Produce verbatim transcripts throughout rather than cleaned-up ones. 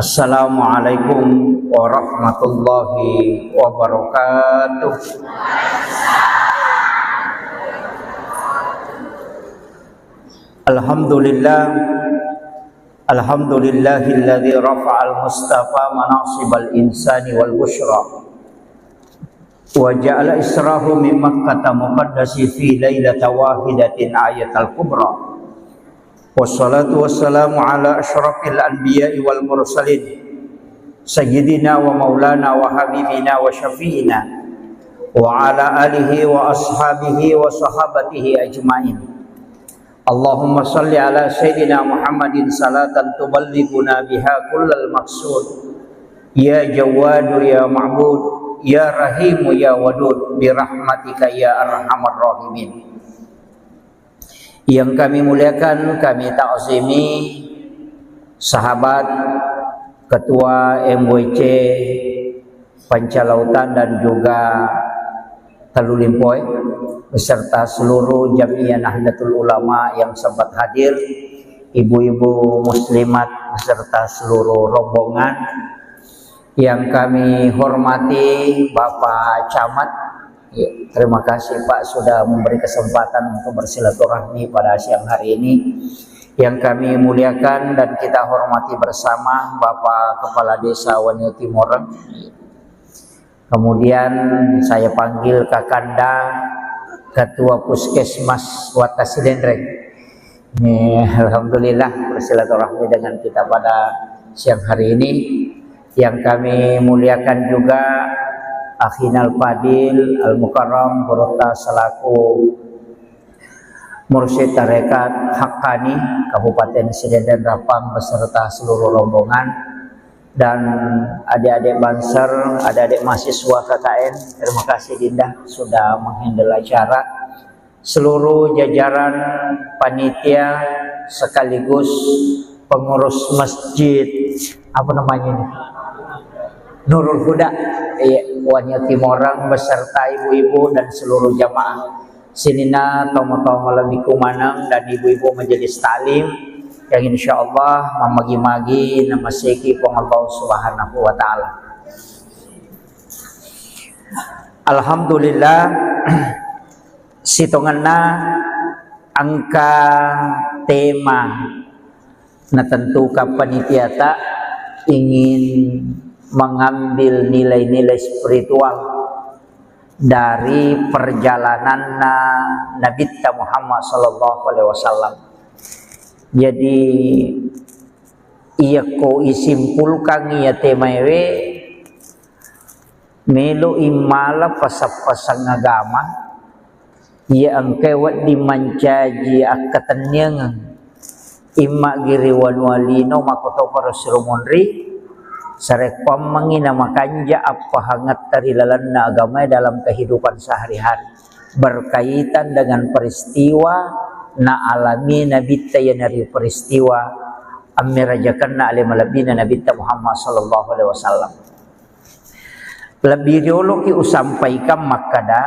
Assalamualaikum warahmatullahi wabarakatuh. Alhamdulillah. Alhamdulillahilladzi rafa'al mustafa manasibal insani wal busyra. Wa ja'ala israhu min Makkata muqaddasi fi lailata wahidatin ayatal kubra. Wassalatu wassalamu ala asyrafil anbiya'i wal mursalin, sayyidina wa maulana wa habibina wa syafi'ina, wa ala alihi wa ashabihi wa sahabatihi ajma'in. Allahumma salli ala sayyidina Muhammadin salatan tuballighuna biha kullal maqsud. Ya Jawwadu ya Ma'bud, ya Rahimu ya Wadud, bi rahmatika ya arhamar rahimin. Yang kami muliakan, kami ta'zimi sahabat Ketua M W C Pancalautan dan juga Tellu Limpoe beserta seluruh Jam'iyah Nahdlatul Ulama yang sempat hadir, ibu-ibu muslimat beserta seluruh rombongan yang kami hormati, Bapak Camat. Ya, terima kasih, Pak, sudah memberi kesempatan untuk bersilaturahmi pada siang hari ini. Yang kami muliakan dan kita hormati bersama, Bapak Kepala Desa Wanio Timoreng. Kemudian saya panggil Kakanda, Ketua Puskesmas Watta Sidenreng. Ini, alhamdulillah, bersilaturahmi dengan kita pada siang hari ini. Yang kami muliakan juga Akhinal Fadil Al Mukarram Purutta selaku Mursyid Tarekat Haqqani Kabupaten Sidenreng Rappang beserta seluruh rombongan, dan adik-adik Banser, adik-adik mahasiswa K K N. Terima kasih, Dinda, sudah menghandle acara. Seluruh jajaran panitia sekaligus pengurus masjid, apa namanya ini? Nurul Huda, iya, Wanio Timoreng beserta ibu-ibu dan seluruh jamaah. Sininna tomo-tomo lebih kumanang dan ibu-ibu majelis taklim yang insyaallah mamagi-magi namaseki Puang Allah Subhanahu wa Ta'ala. Alhamdulillah, sitongenna engka tema natentukan panitiata ingin mengambil nilai-nilai spiritual dari perjalananna Nabitta Muhammad sallallahu alaihi wasallam. Jadi, iyako isimpulkan iya temaewe, melo immala pasang-pasang agama, iya engkae wedding mancaji akkatenniangeng. Imma giri wanua lino makkotoparo siro monri, sarekkoammengngi namakanja appahangetta ri lalenna agamae dalam kehidupan sehari-hari, berkaitan dengan peristiwa naalami Nabitta, iyanaritu peristiwa ammerajakenna ale malebbina Nabitta Muhammad sallallahu alaihi wasallam. Lebbi rioloki usampaikan makkada,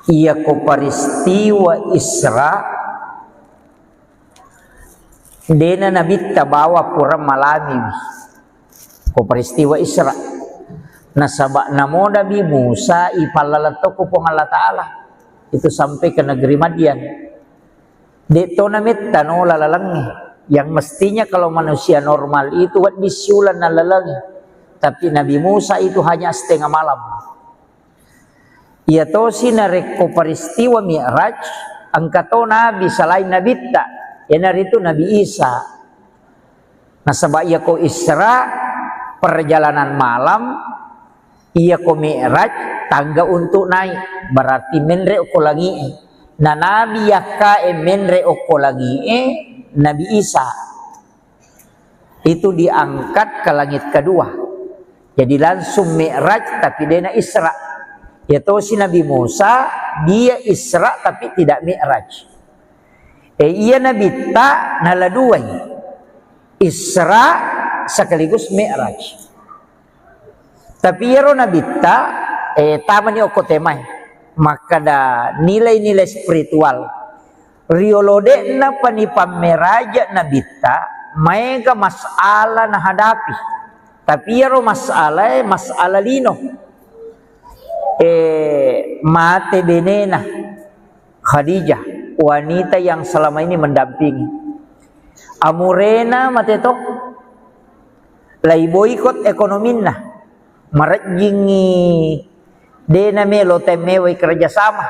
iyako peristiwa Isra, dena Nabitta bawa pura malamiwi ko peristiwa Isra. Nasaba namo Nabi Musa ipallaleng to ko Puang Allah Ta'ala, itu sampai ke negeri Madian. De' to nametta nola lalengnge. Yang mestinya kalau manusia normal itu wedding siuleng nalalengngi. Tapi Nabi Musa itu hanya setengah malam. Iya tosi narekko peristiwa Mi'raj, engka to nabi selain Nabitta, iyanaritu Nabi Isa. Nasaba iyako Isra, perjalanan malam, iyako Mi'raj, tangga untuk naik, berarti menre okko langi'e. Na nabi yakkae menre okko langi'e, Nabi Isa. Itu diangkat ke langit kedua. Jadi langsung Mi'raj tapi dena Isra. Iya tosi Nabi Musa, dia Isra tapi tidak Mi'raj. Eh, iya Nabitta nala duai. Isra sekaligus Mi'raj. Tapi iyaro Nabitta, eh, tamani okko temae. Makkada nilai-nilai spiritual. Riolo de'na pani pammeraja Nabitta, Maega masalah nahadapi. Tapi iyaro masalae, masalah lino. Eh, mate benena Khadijah, wanita yang selama ini mendampingi. Amurena mate to, lai boikot ekonominna. Marejjingi, de namelo temmewai kerjasama.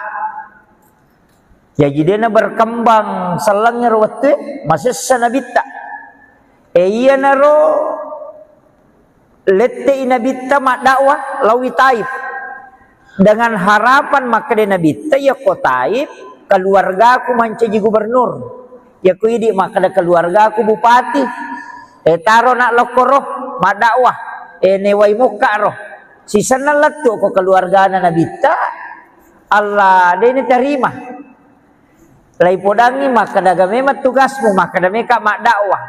Jaji, de na berkembang sellengngero wettue, masessa nabitta. E, iyanaro lette'i nabitta maddakwah laowi Taif. Dengan harapan makkeda nabitta, iyako Taif, keluargaku mancaji gubernur. Iyako idi makkeda keluargaku bupati. E, taro na lokkoro maddakwah. E, newai mokka'ro. Sisenna lettu ko keluargana nabitta, Allah, de natarima. Laipodangngi makkeda, "Aga memang tugasmu?" Makkeda, "Meka maddakwah."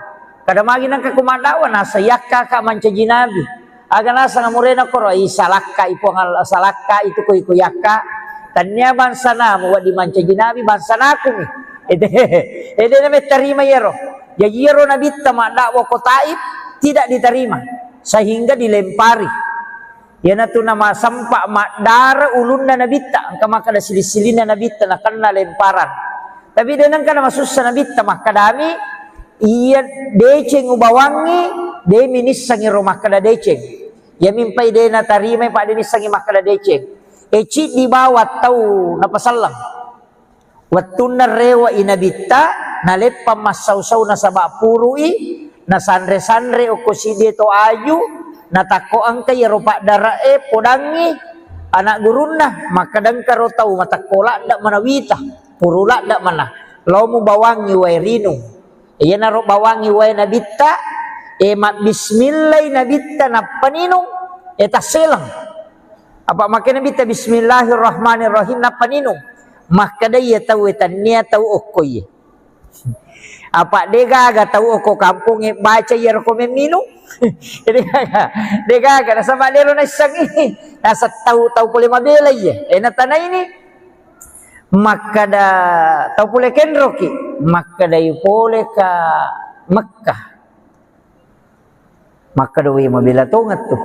"Kada magi nengka ko maddakwah?" "Naseng yakka ka mancaji nabi." "Aga naseng amurena koro?" "Ih, salakka i Puang Allah, salakka itu ko iko yakka. Tania bangsana muwaddi mancaji nabi, bangsanaku mi." Ede, ede na mettarima iyaro. Jaji iyaro nabitta maddakwah ko Taif tidak diterima sehingga dilempari. Iyanatu namasempa maddara ulunna nabitta, engka makkeda sili-silinna nabitta nakenna lemparan. Tapi de nengka namasussa nabitta makkedami, iya deceng ubawangngi, de minissengi ro makkeda deceng. Iyami mpai de natarimai, pa de nissengi makkeda deceng. E, ciddi bawang tau napaselleng. Wettunna rewe'i nabitta, naleppang massau-sau nasaba puru'i, nasanre-sanre okko siddi to aju, natakko engka iyaro paddare'e podangngi ana gurunna, makkeda engka ro tau matekko ladde manawita, puru ladde mana, lao mubawangngi wae rinung. Iyanaro bawangngi wae nabitta, e, mabbismillai nabitta nappa ninung, e, tasseleng. Apa makkeda nabitta, "Bismillahirrahmanirrahim," nappa ninung. Makkeda iya tauwe, "Tania tau okko iye." Apa de gaga tau okko kampongnge baca iyaro ko memminung? De gaga. De gaga, nasaba de ro naissengi. Naseng tau, tau pole mabela iye. E, natanaini. Makkeda, "Tau pole kenroki?" Makkedai, "Pole ka Mekkah." Makkeda, "We, mabela tongettu."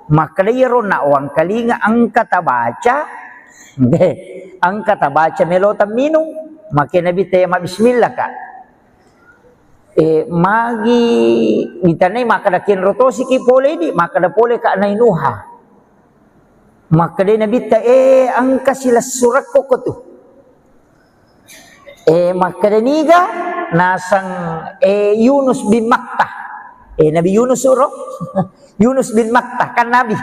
Makkeda, "Iyaro na wangkalinga engka tabaca, de, engka tabaca melo tamminung." Makkeda nabitta, "Iya mabbismillah ka." E, magi ditanai makkeda, "Kenro tosiki pole idi?" Makkeda, "Pole ka Nainuha." Makkeda nabitta, "E, engka silessurekko ko tu." E, makkeda, "Niga?" Naseng, e, Yunus bin Matta. E, Nabi Yunus ro. Yunus bin Matta, kan nabi.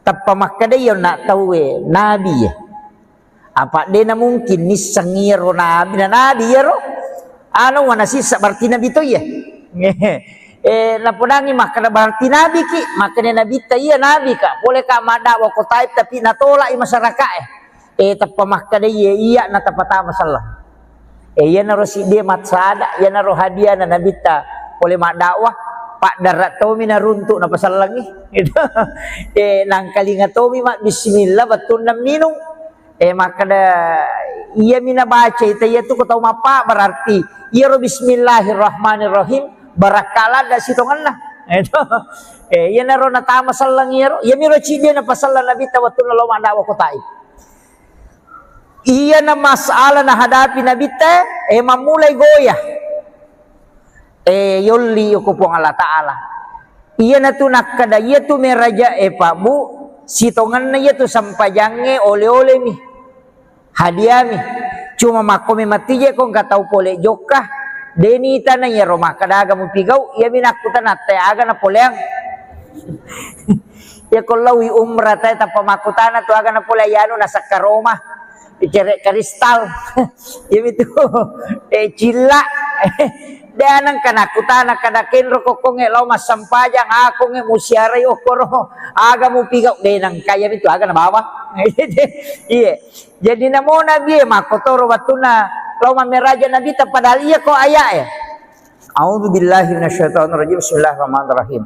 Tappa makkeda iya na tauwe, nabi ya. Apa de na mungkin nisseng iyaro nabi, na nabi iyaro. Anu, wana sissa berarti nabi to iya. E, napodangi makkeda, "Berarti nabi ki?" Makkeda nabitta, "Iya, nabi ka. Pole ka maddakwah ko Taif, tapi natolak i masyarakat e." E, tappa makkeda, "Iya, iya, natapatama selleng." E, iyanaro siddie massada, iyanaro hadiahna nabitta pole maddakwah, paddara tomi naruntuk napasellengi. Gitu. E, nangkalinga tomi mabbismillah bettunna minung. E, makkeda, "Iyami nabacai taiya tu ko tau mappa, berarti iyaro bismillahirrahmanirrahim barakka ladda sitongenna." Itu. E, iyanaro natama selleng iyaro. Iyamiro ciddi napaselleng nabitta wettunna lao maddakwah ko Taif. Iyana masalah nahadapi nabitta, e, mammulai goyah. E, yolli ko Puang Allah Ta'ala. Iyanatu nakkeda, iyatu meraja e, Pak Bu, sitongenna iyatu sempajangnge ole-olemi, hadiami. Cuma makko memang tije ko engka tau pole jokka, deni tana iyaro makkeda aga mupigau, iyami nakkutana te aga napoleang. Iya ko laowi umrah te tappa makkutana tu aga napole anu nasakka Roma. Cere' kristal. Iyamitu, e, cilla. De nengka nakkutana kada kenro kokkongnge lao massempajang, akkongnge musiarai okkoro, aga mupigau, de nengka, iyamitu aga nabawa. Iya. Jadi namo Nabi e makkotoro wettunna lao mammeraja Nabitta, padahal iya ko ayat e. A'udzu billahi minasyaitonir rajim. Bismillahirrahmanirrahim.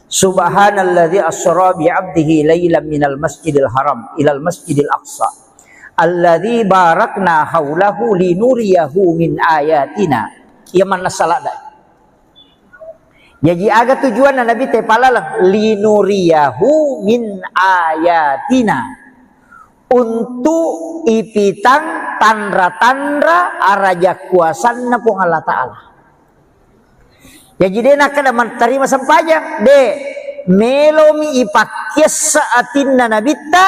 Subhanalladzi asra bi 'abdihi lailan minal masjidil haram ilal masjidil aqsa alladzi barakna haulahu linuriyahu min ayatina. Iya manna salada. Jaji aga tujuanna Nabitta palaleng? Linuriyahu min ayatina. Untuk ipitang tanra-tanra araja kuasanna Puang Allah Ta'ala. Jaji de nakkeda mattarima sempajang, de, melomi ipakkiessa atinna Nabitta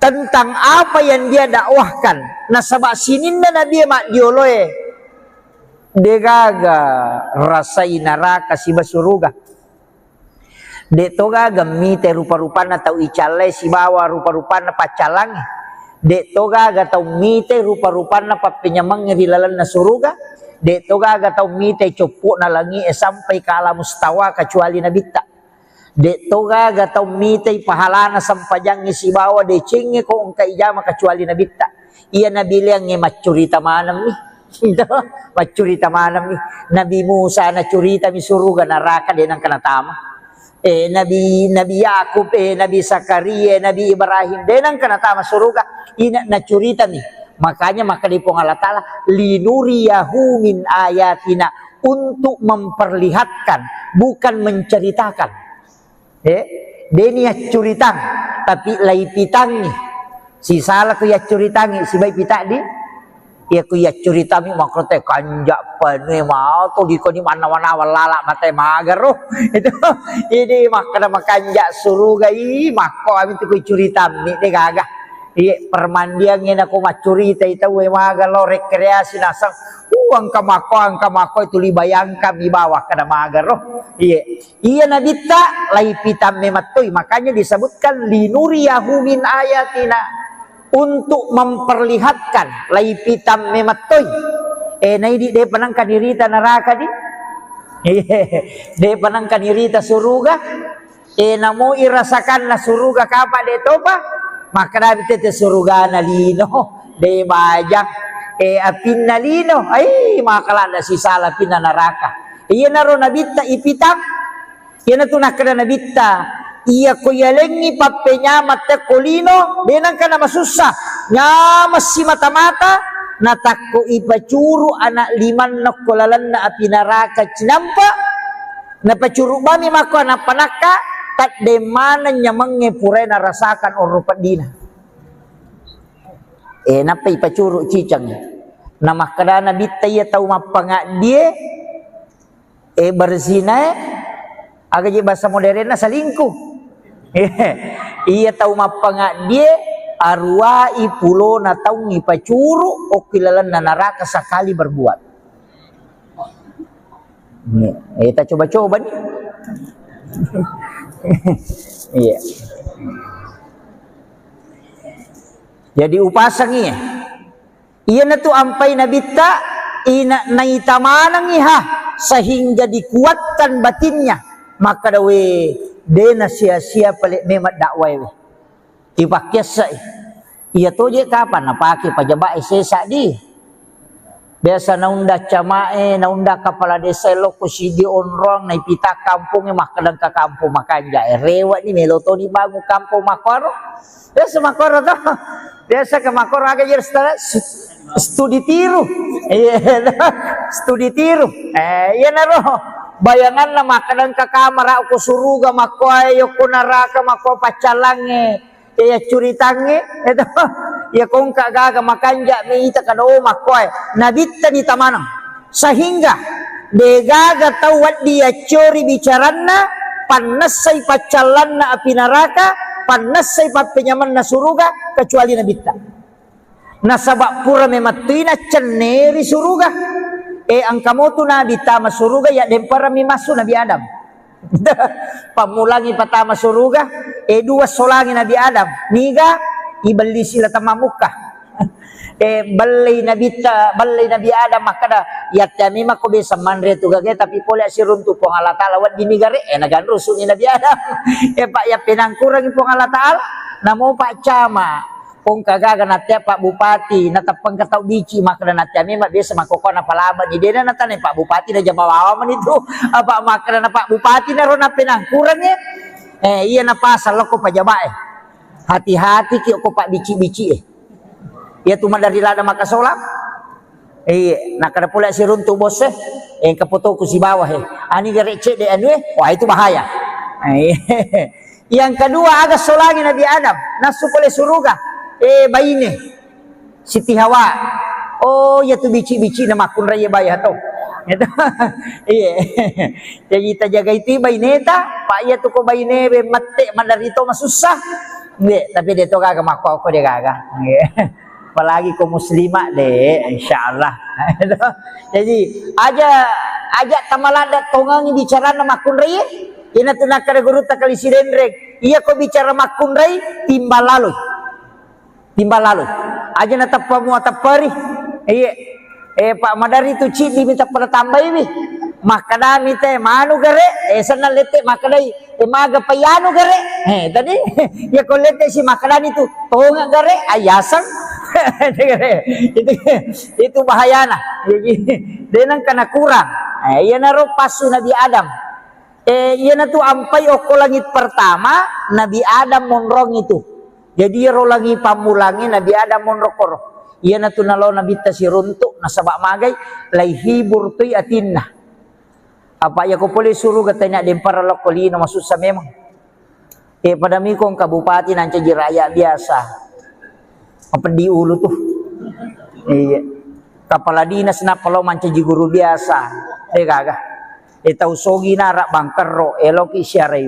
tentang apa yang dia dakwahkan. Nasaba sininna Nabi maddioloe, degaga rasai naraka siba suruga. De to gaga mite rupa-rupanna tau icallai sibawa rupa-rupanna paccallangnge. De to gaga tau mite rupa-rupanna pappenyamengnge ri lalenna suruga. De to gaga tau mite coppo'na langi'e sampai ke alam mustawa kecuali Nabitta. De to gaga tau mitei pahalana sempajangnge sibawa decengnge ko engka ijama kecuali Nabitta. Iya Nabi Leangnge maccurita manemmi. Maccurita manemmi. Nabi Musa nacuritami suruga naraka de nengka natama. Eh, Nabi, Nabi Yakub, eh, Nabi Zakaria, Nabi Ibrahim, de nengka natama suruga. Ina nacuritami. Makanya maka di Puang Allah Ta'ala, "Linuriyahu min ayatina," untuk memperlihatkan, bukan menceritakan. Eh, deni accuritang, tapi laipitangi. Sisala ku yaccuritangi, sibai pitaddi. Iya ku yaccuritangi makrote kanja penue mato dikoni mannawa-nawa lala mate magaro. Itu ini makkeda makanja suruga i makko ami tu ku curitammi de gaga. Iya permandiangnge nako maccurita i tau e maga lo rekreasi naseng. Uh, engka makko, engka makko itu libayangkan mi bawa kada magaro. Iya. Iya Nabitta laipitang memettoi, makanya disebutkan linuriyahu min ayatina, untuk memperlihatkan laipitang memettoi. Eh, naidi de penengka nirita neraka di? De penengka nirita suruga. Eh, namo irasakanna suruga kapa de topa? Makkeda tete surugana lino, de bajang. Eh, apinna lino, ai, makalada sisala apinna neraka. Iyanaro Nabitta ipitang. Iyanatu nakkeda Nabitta, iya ko yalengngi pappenyameng tekko lino, de nengka namasussa. Nyamessi mata-mata, natakko ipacuru anak limanna ko lalenna api neraka cinampa, napacuru bami makko anak panakka, tadde maneng nyamengnge purae narasakan onro peddina. Eh, nappa ipacuru ciceng. Namakkeda Nabitta iya tau mappangaddie, eh, berzinae, aga je bahasa modernna selingkuh. Iya tau mappangaddie, aruwai pulona taung ipacuru, okki lalenna neraka sekali berbuat. Nih, eh, kita coba-coba nih. Iya. Jadi upasangi ya. Iyanatu ampai Nabitta, ina-, naita manengngi ha, sehingga dikuatkan batinnya. Makkeda we, de nasia-sia pale memang dakwah we. Ipakkiassai. Iya toje kapang napake pajaba'e sesa di. Biasa naunda camae, naunda kepala desa lokko sigi onrong, naipita kampongnge, makkeda engka kampong makanja e. Rewe ni melo toni bangun kampong makkoro. Biasa makkoro to. Biasa ke makkoro aga je stu-, studi tiru. Iya, studi tiru. Eh, iyanaro bayanganna makkeda engka kamara ko suruga, makkoe yokko neraka, makko paccallangnge. Iya curitangnge, eto. Iya kongka gaga makanja mi ita kada o makkoe. Nabittani tamaneng. Sehingga degaga tau wedding yaccori bicaranna, pannessai paccallanna api neraka, pannessai pappenyamenna suruga, kecuali Nabitta. Nasaba pura memettui naccenneri suruga. Eh, engka motu Nabi tama suruga, ya demparami massu Nabi Adam. Pammulangi patama suruga, eh, dua solangi Nabi Adam. Niga, ibellisi la tamamukka. Eh, bellei Nabitta, bellei Nabi Adam makkeda, "Yatte ami makko biasa manre tu gage, tapi pole asiruntu Puang Allah Ta'ala wedding ni gare." Eh, naganrusuni Nabi Adam. Eh, Pak, ya penangkurangi Puang Allah Ta'ala, namo Pak Cama, kongka gaga natea Pak Bupati, nateppengka tau bici, makkeda natea ami mak biasa makkokona palaba ni dena natanai Pak Bupati na jama wawa mani tu. Apa makkeda na Pak Bupati naro napenangkurangi. Eh, iya napasang lokko pajabae. Hati-hati ki ko Pak bici-bici e. Iya tu madari lada makasolang. Iya, nakkeda pole siruntu bos e, engka fotoku sibawa he. Ani gare cedde anu e, wah itu bahaya. Iya. Yang kedua, aga solangi Nabi Adam, nassu pole suruga. Eh, baine. Siti Hawa. Oh, iya tu bici-bici na makkunrai baya to. Gitu. Iya. Jadi tajaga itu baineta, pak iya tu ko baine be mette maderri to masussa. Nggih, tapi de to gaga makko ko de gaga. Nggih. Apalagi ko muslimah de, insyaallah. Jadi aja, aja tamaladda tongangi bicarana makkunrai. Ina tu nakkeda gurutta Kali Sidenreng. Iya ko bicara makkunrai timbal laloi. Timbang lalo. Aja na teppa mua tepperi. Iya. Eh, pak maderri tu ciddi mi teppa na tambaiwi. Makkadami te manu gare, eh, senna lette makkedai, eh, maga payanu gare. Eh, tadi, ya ko lette si makkadani tu, tonga gare, ayaseng. Itu, itu bahayana. Jadi, denang kana kurang. Eh, iya naro pasu Nabi Adam. Eh, iyanatu ampai okko langit pertama, Nabi Adam monrong itu. Jadi, iyaro langi pammulangnge Nabi Adam monrong koro. Iyanatu nalo Nabitta siruntuk, nasaba magai, laihibur toi atinna. Apa iya ko pole suruga tania dempara lokko lino, masussa memang. Eh, pada miko engka bupati nancaji rakyat biasa. Mapeddi ulu tu. Iya. Kepala dinas nappa lo mancaji guru biasa. Eh, gaga. Eh, tau sogi nara bangkerro, eh, loki siarai.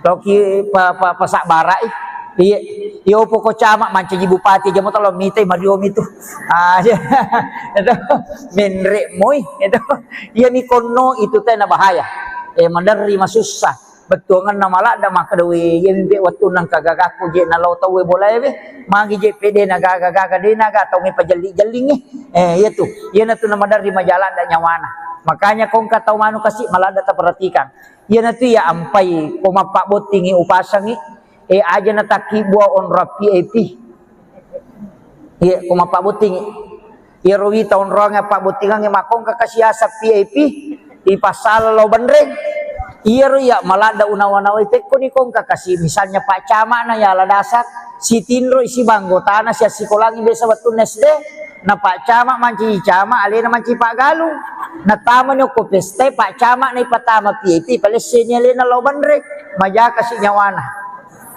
Loki pa, pa, pasabbarai. Iya. Iyo poko camat mancaji bupati aja mo talo mitai mariomi tu. Ah, iya. Itu menre moi. Itu. Iya mi konno itu tena bahaya. Eh, maderri masussa. Bettuangenna maladda makkeda, "We, iyami pe wettunna engka gagakku je nalao tauwe bolae we, magi je pe de nagaga-gaga, de naga tau me pajelli-jellingngi." Eh, iyatu, iyanatu namaderri maja ladda nyawana. Makanya ko engka tau manu kasi maladda taperhatikan. Iyanatu iya ampai ko mappabbottingi upasangi, eh, aja natakkibua onrong V I P. Iya, ko mappabbottingi. Iyaro wita onroangnge pabbottingangnge makkongka kasi asa V I P, ipassala lao benreng. Iyaro iya maladda unawa-nawai pekkoni kongka kasi, misalnya Pak Camatna yala dasar, sitinroi siba anggotana siassikolangi biasa wettunna S D, na Pak Camat mancaji camat, alena mancaji paggalung. Natamani okko pesta, Pak Camat na ipatama V I P, palesseni alena lao benreng, majakasi nyawana.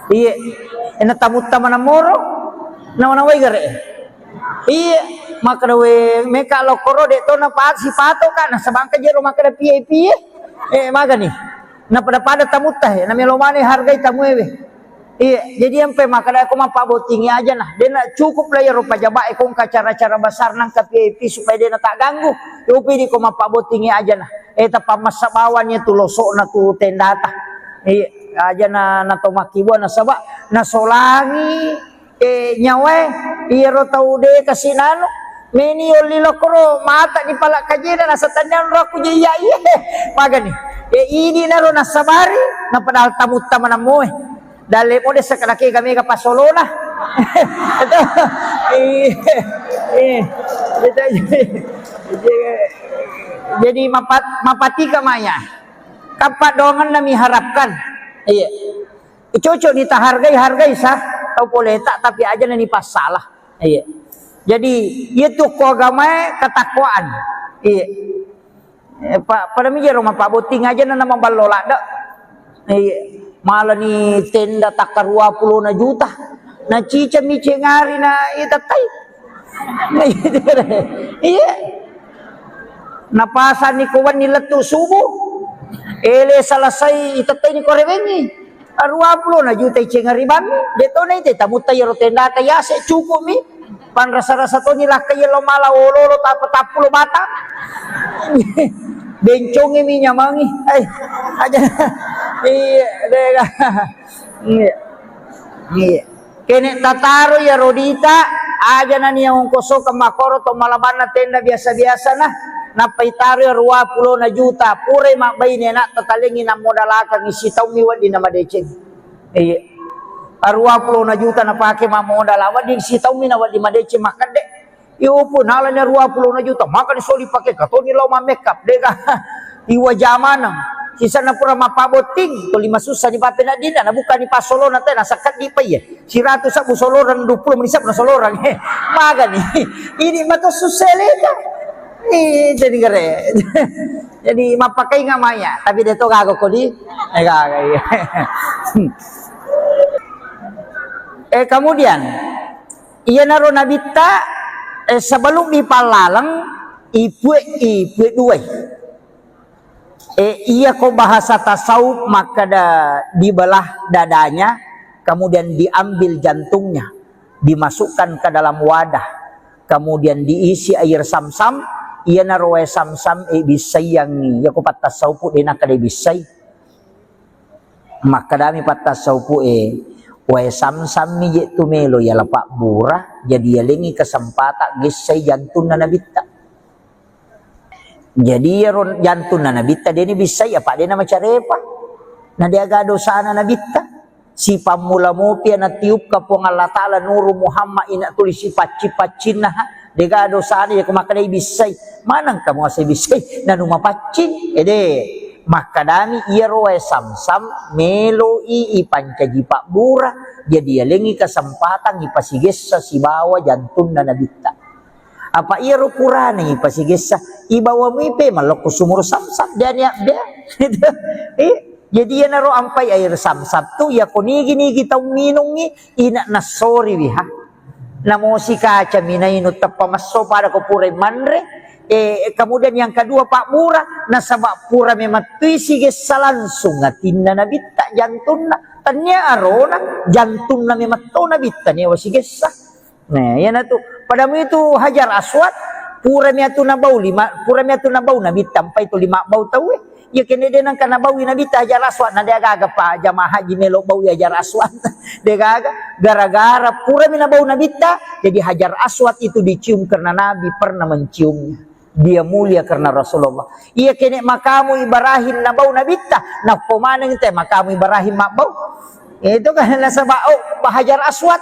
Iye, ena tamutta maneng moro, nawa-nawai gare. Iye, makkeda we, meka lokkoro de to na pa-, sipato ka, nasaba engka jero makkeda V I P e. Eh, magani. Na pada-pada tamutta he, na melo mane hargai tamu ewe. Iye, jadi ampe makkeda ko mappabbottingi aja nah. De na cukup lah iyaro pajaba e ko engka acara-acara besar nangka V I P supaya de na tagganggu. Yopi di ko mappabbottingi aja nah. Eh, tappa massa bawang iya tu losokna tu tendata. Iye. Aja na, na to makkibua nasaba nasolangi, eh, nyawae iyaro tau de kasi nanu. Meni yolli lokkoro mata di pala kajena nasa tanniang rokku je iya iye. Magani. Eh, idi naro nasabari, na padahal tamutta maneng moe. Dalle mode sakadake ga mega pasolona. Itu. Iya. Iya. Itu jadi, jadi mapat-, mapatika maya. Kappa dongenna miharapkan. Iya. Cocok ditahargai, hargai sah. Tau pole tak, tapi aja nani passalah. Iya. Jadi, iya tu ko agamae ketakwaan. Iya. Eh, pa-, pada mi jero mapabbotting aja na maballo ladde. Iya. Malani tenda takka dua puluh na juta. Na cica mi cengari na itattai. Iya. Napasani ko wenni lettu subuh. Ele selesai itettai ni ko rewengi. Dua puluh na juta iceng ribammi. De to na ite tamutta iyaro tendata yase cukup mi. Panrasa-rasa toni lakka iya lo mala ololo tappa tappulo batang. Bencongi mi nyamangi. Eh, aja. Iya, de ga. Iya. Iya. Kene tataro iya rodita, aja nani yang ongkoso ke makoro to malabanna tenda biasa-biasa nah, nappa itaro iya dua puluh na juta, purai mabbaine anak tatalengi na modalakang sitaummi wedding na madeceng. Iya. Dua puluh na juta napake mammodal, wedding sitaummi na wedding madeceng makkedde. Iyo pun nalani dua puluh na juta, maka disoli pake katoni lao mammekap, dega. Iwa jamanang. Sisanna pura mappabotting, toli masussa ni papeneddinna, na buka ni passolona te, nasakkeddi pa iya. Siratu sabbu solorang, dua puluh menit sabbu na solorang. He, magani. Ini mato susse leka. Eh, jadi gare. Jadi mappakai ngamaya, tapi de to gaga kodi. Eh, gaga, iya. Eh, kemudian, iyanaro nabitta, eh, sebelum dipallaleng, ipue, ipue duai. Eh, iya ko bahasa tasawuf makkeda dibelah dadanya, kemudian diambil jantungnya, dimasukkan ke dalam wadah, kemudian diisi air samsam, iyanaro wae samsam e bissaiangngi, iya ko pattasawufu de nakkeda bissai. Makkedami pattasawufu e, wae samsam mi je tu melo yala pabbura, jadi yalengi kesempatan gessai jantunna nabitta. Jadi iyaro jantunna nabitta deni bissai, apa dena macarepa. Na deaga dosana nabitta. Sipammula mopi natiupka Puang Allah Ta'ala nuru Muhammad ina tuli sipaccing-paccinna, ha. Deaga dosana, ya ko makkedai bissai. Maneng kamu ase bissai? Nanu mapaccing. Ede, makkedami iyaro wae samsam meloi ipancaji pabbura. Jadi yalengi kesempatan ipasigessa sibawa jantunna nabitta. Apa iyaro purana ipasigessa, ibawa muipe mallokko sumur samsam, de nia, de. Itu. Eh, jadi iyanaro ampai air samsam tu, iya ko nigi-nigi tau minungi, ina nassori wiha. Namosi kaca minainu teppa masso pada ko pura manre, eh, kemudian yang kedua pabbura, nasaba pura memettui sigessa langsung atinna nabitta jantunna. Tania arona jantunna memetto nabitta newa sigessa. Nah, iyanatu. Padamu itu Hajar Aswad, purami atu nabau lima, purami atu nabau nabitta, ampai tu lima bau tauwe. Iya kene de nangka nabaui nabitta Hajar Aswad, na deaga pa jamaah haji melo baui Hajar Aswad. Deaga, gara-gara purami nabau nabitta, jadi Hajar Aswad itu dicium karena Nabi pernah menciumnya. Dia mulia karena Rasulullah. Iya kene makamu Ibrahim nabau nabitta, nappo maneng te makamu Ibrahim mabbau. Itu kan nasaba, oh, Hajar Aswad.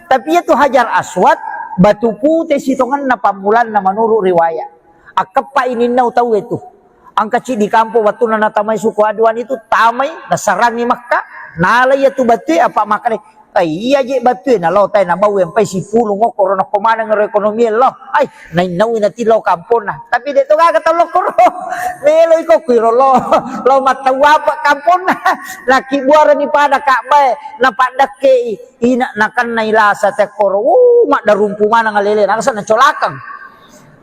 Tapi itu Hajar Aswad, batu pute sitongenna pammulanna menurut riwayat. Akkeppa ininnau tau itu. Angka ciddi kampo wattunna natamai suku Aduan itu, tamai, nasarangi Makka, nala iya tu batue, apa makkeda, "Ai, iya je batue, nalo tai nabau empai sipulung okkoro nakko maneng ro ekonomi lo." Ai, nainnaui nati lao kamponna. Tapi de to gaga tau lokkoro. Melo iko kuiro lo, lo mattau apa kamponna. Nakkibuarani pada Ka'bae, napaddakkei, ina nakennai lasa tekkoro. Uh, maddarumpu maneng alele, nasa nacolakeng.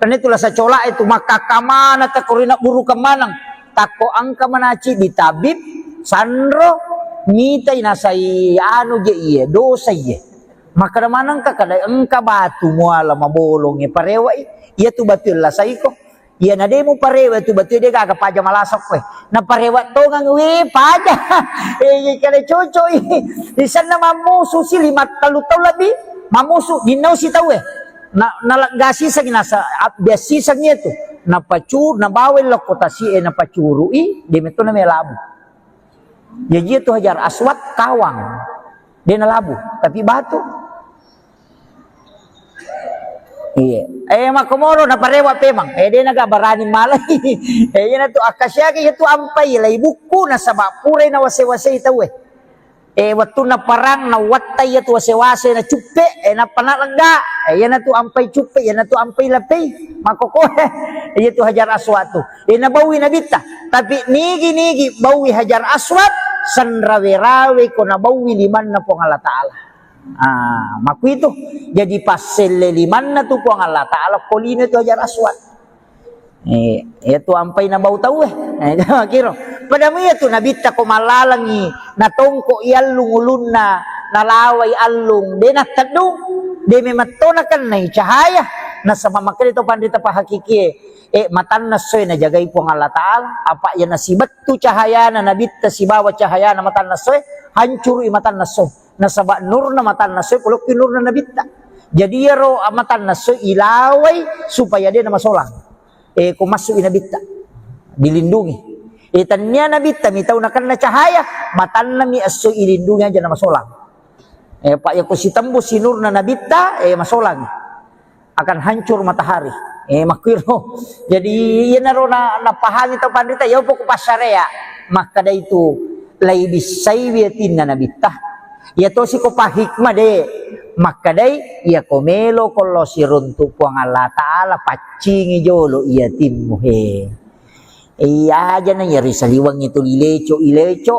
Karena itu lasa cola itu makkakkamana tekkoro ina burukeng maneng. Takko engka manaci di tabib, sanro, mitai nasai anu je iye, dosa iye. Makkeda manengka kada engka batu muala mabolongnge parewa'i, iya tu batu lasaiko. Iya na de muparewa tu batu de gaga paja malasokko. Na parewa tongang we paja. Eh, kada cocok i. Di sana mammusu si lima tellu taung lebbi. Mammusu dinnau si tauwe. Na, naleggasisengngi nasa, abbiassisengngi tu. Napacu-, nabawai lokko tasi'e napacuru'i, de metto namelabu. Jaji itu Hajar Aswad kawang. De nalabu, tapi batu. Iya. Eh, makkomoro naparewa pemang. Eh, de naga barani malai. Eh, iya natu akkasiaki iya tu ampai lai bukku nasaba purai nawase-wasei tauwe. Eh, wettunna parang, nawattai iya tu wase-wase na cuppe, eh, nappa nalegga. Eh, iyanatu ampai cuppe, iyanatu ampai lapei. Makkokkoe, eh, iya tu Hajar Aswad tu. Eh, nabaui Nabitta. Tapi nigi-nigi baui Hajar Aswad, senrawe-rawe ko nabaui limanna Puang Allah Ta'ala. Ah, makkuitu. Jadi passelle limanna tu Puang Allah Ta'ala, ko lino tu Hajar Aswad. Eh, iya tu ampai nabau tauwe. Eh, kiro. Padamu iya tu Nabitta ko mallalengi, natongko i allung ulunna, nalawai allung, de natteddung, de memetto nakennai cahaya. Nasaba makkeda to panrita pahakikie, eh, matanna essoe najagai Puang Allah Ta'ala, apa iya nasibettu cahayana Nabitta sibawa cahayana matanna essoe, hancurui matanna essoe. Nasaba nurna matanna essoe, polokki nurna Nabitta. Jadi iyaro matanna essoe ilawai supaya de namasolang. Eh, ko massu'i Nabitta, dilindungi. Eh, tania Nabitta mi tau nakenna cahaya, matanna mi esso ilindungi aja namasolang. Eh, pa iya ko sitembus si nurna Nabitta, eh, masolang. Akan hancur matahari. Eh, makkuiro. Jadi, iyanaro na, napahami tau panrita, iya poko passarea. Makkeda itu, lai bissai wiatinna Nabitta. Iya tosi ko pahikmah de. Makkedai, iyako melo ko lao siruntu Puang Allah Ta'ala, paccingi jolo iya timmu he. Iya aja na iya ri saliweng itu ileco, ileco.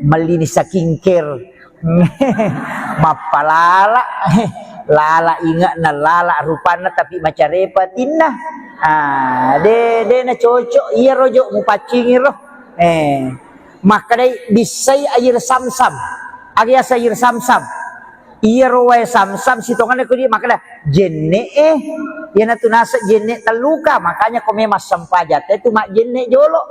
Mellini skincare. Mappalala. Lala inge'na, lala rupanna, tapi macarepa atinna. Ah, de, de na cocok. Iya rojo mupaccingi ro. Eh, makkedai bissai air samsam. Aga yaseng air samsam? Iyaro wae samsam sitongenna ko dia makkeda, "Jenne'e, iyanatu naseng jenne' telluka." Makanya ko memang sempajang te tu majjenne' jolo.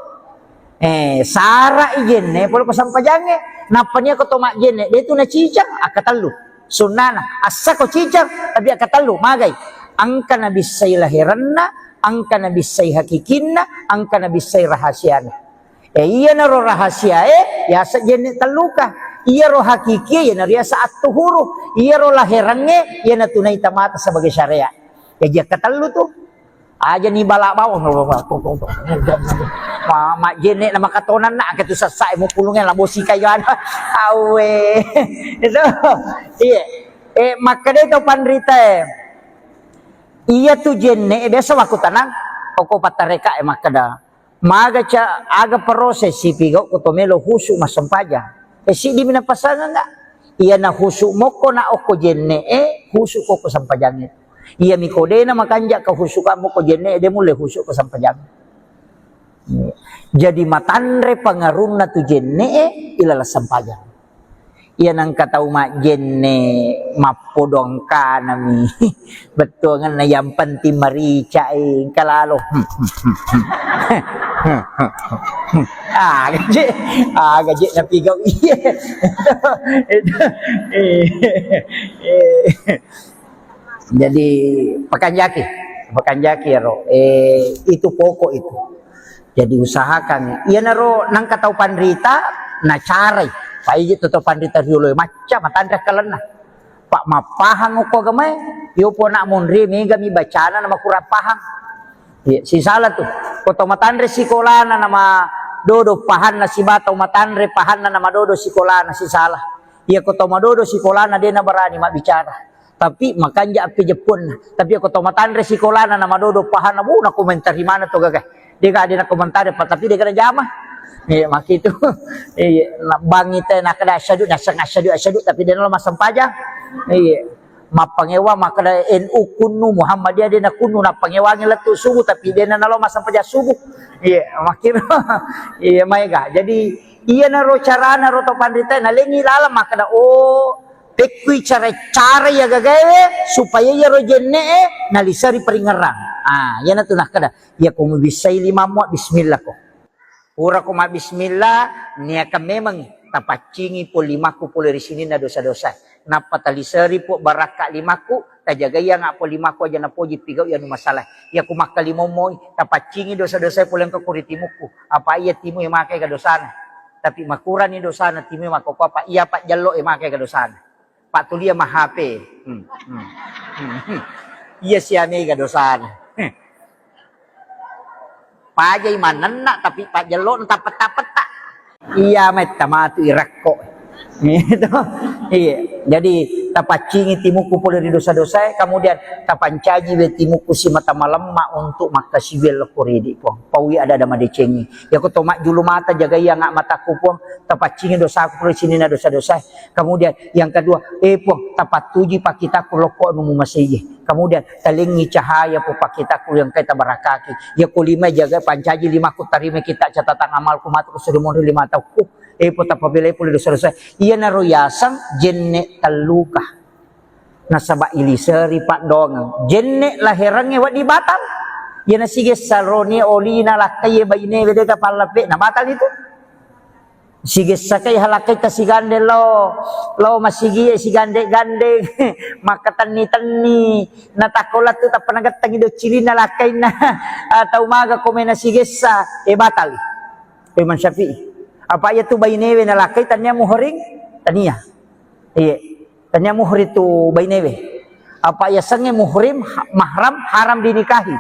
Eh, sara'i jenne' pole ko sempajangnge. Nappa nia ko to majjenne', de tu nacicang, akkatellu. Sunnana, assa ko cicang, tapi akkatellu, magai. Engka nabissai laherenna, engka nabissai hakikinna, engka nabissai rahasiana. Eh, iyanaro rahasiae, yaseng jenne' telluka. Iyaro hakikie, iyanaro yaseng attuhuru. Iyaro laherengnge, iyanatu naita mata sebagai syariat. Jaji akkatellu tu. Aja ni bala bawang. Ma-, majjenne' na makatonanna, angka tu sassae mupulungnge, labo sikai gana. Awe. Itu. Iya. Eh, makkeda to panritae. Iya tu jenne', biasa wakku tanang, oko pattareka e makkeda. Maga ca-, aga proses sipigau ko to melo husu massempajang. E, siddimi napasangeng ga? Iyana husu mokko na okko jenne'e, husu ko ko sempajangnge. Iyami ko dena makanja ka husu ka mokko jenne'e, de mulle husu ko sempajangnge. Jadi matanre pangarunna tu jenne'e ilaleng sempajang. Iya nengka tau majjenne' mappodong kanami. Bettuangenna yang penting marica, eh, engka lalo. Aga je, aga je napigau iya. Itu, itu, eh, eh. Jadi, pakanjaki, pakanjaki ero, eh, itu pokok itu. Jadi, usahakan, iyanaro nengka tau panrita, nacarai. Paiji tu tau panrita riolo e, macca matanre akkalenna. Pak mappahang ko agamae, yo pona monri mega mi bacana na makurang pahang. Iya, sisala tu. Ko tau matanre sikolana nama dodo pahanna siba tau matanre pahanna nama dodo sikolana sisala. Iya, ko tau madodo sikolana de nabarani mabbicara. Tapi makanja appejeppuanna. Tapi ko tau matanre sikolana na madodo pahanna, bu, nakomentari mana to gaga. De ga de nakomentari pa, tapi de ga najama. Iya, makkitu. Iya, na bangi te nakeda asyhadu, naseng asyhadu, asyhadu, tapi de nalo massempajang. Iya. Mappangewa makkeda N U kunnu, Muhammadiyah de nakunnu, nappangewangi lettu subuh, tapi de nalo massempajang subuh. Iya, makkitu. Iya, maega. Jadi, iyanaro carana ro to panrita, nalengi laleng makkeda, oh, pekkui cara-cara iya gagaewe supaya iyaro jenne'e naliseri paringerrang. Ah, iyanatu nakkeda, iya ko mubissai limammu, bismillah ko. Pura ko mabbismillah, niakan memang tapaccingi po limakku pole ri sininna dosa-dosa. Nappa taliseri po barakka limakku, tajagaianga po limakku aja napoji pigau anu masalah. Iya ko makkalimomoi, tapaccingi dosa-dosa pole engka ko ri timukku. Apa iya timu e makai ga dosana. Tapi makurani dosana timu e makkokko apa iya pajjello e makai ga dosana. Pak tulia ma H P. Hmm, hmm, hmm, hmm. Iya sia mega dosana. Hmm. Pajai manenna tapi pajjello tapetta-petta. Iya metta matu irakko. Gitu. Iya. Jadi tapaccingi timukku pole ri dosa-dosa, kemudian tapancaji we timukku simata malemma untuk makkasiwiang lokko ridi, Puang. Paui ada-ada madecengi. Yako to majjulu mata, jagai anga matakku, Puang. Tapaccingi dosaku pole sininna dosa-dosa. Kemudian yang kedua, eh, Puang, tapattuji pakkitaku lokko anu mumasei. Kemudian talengi cahaya pu pakkitaku yang kai tabarakaki. Ya ko lima jaga pancaji limaku tarima kita catatan amalku matu ku suri monri lima tahunku. Eh, Puang, tapabelai pole dosa-dosa. Iyanaro yaseng jenne telluka. Nasaba iliseri paddongeng. Jenne laherangnge wedding batal. Iyana sigessa roni olina lakkai bainewe dega pallape na batal itu. Sigessakai halakkaita sigandeng lao, lao masigie sigandeng-gandeng, makkatenni-tenni, natakko lettu tappa nagettengi doccilinna lakkainna, ah, tau maga komena sigessa, eh, batal. Ko Imam Syafi'i. Apa iya tu bainewe nalakkai tania muhrim? Tania. Iya. Tania muhrim tu bainewe. Apa yasengnge muhrim, ha-, mahram, haram dinikahi,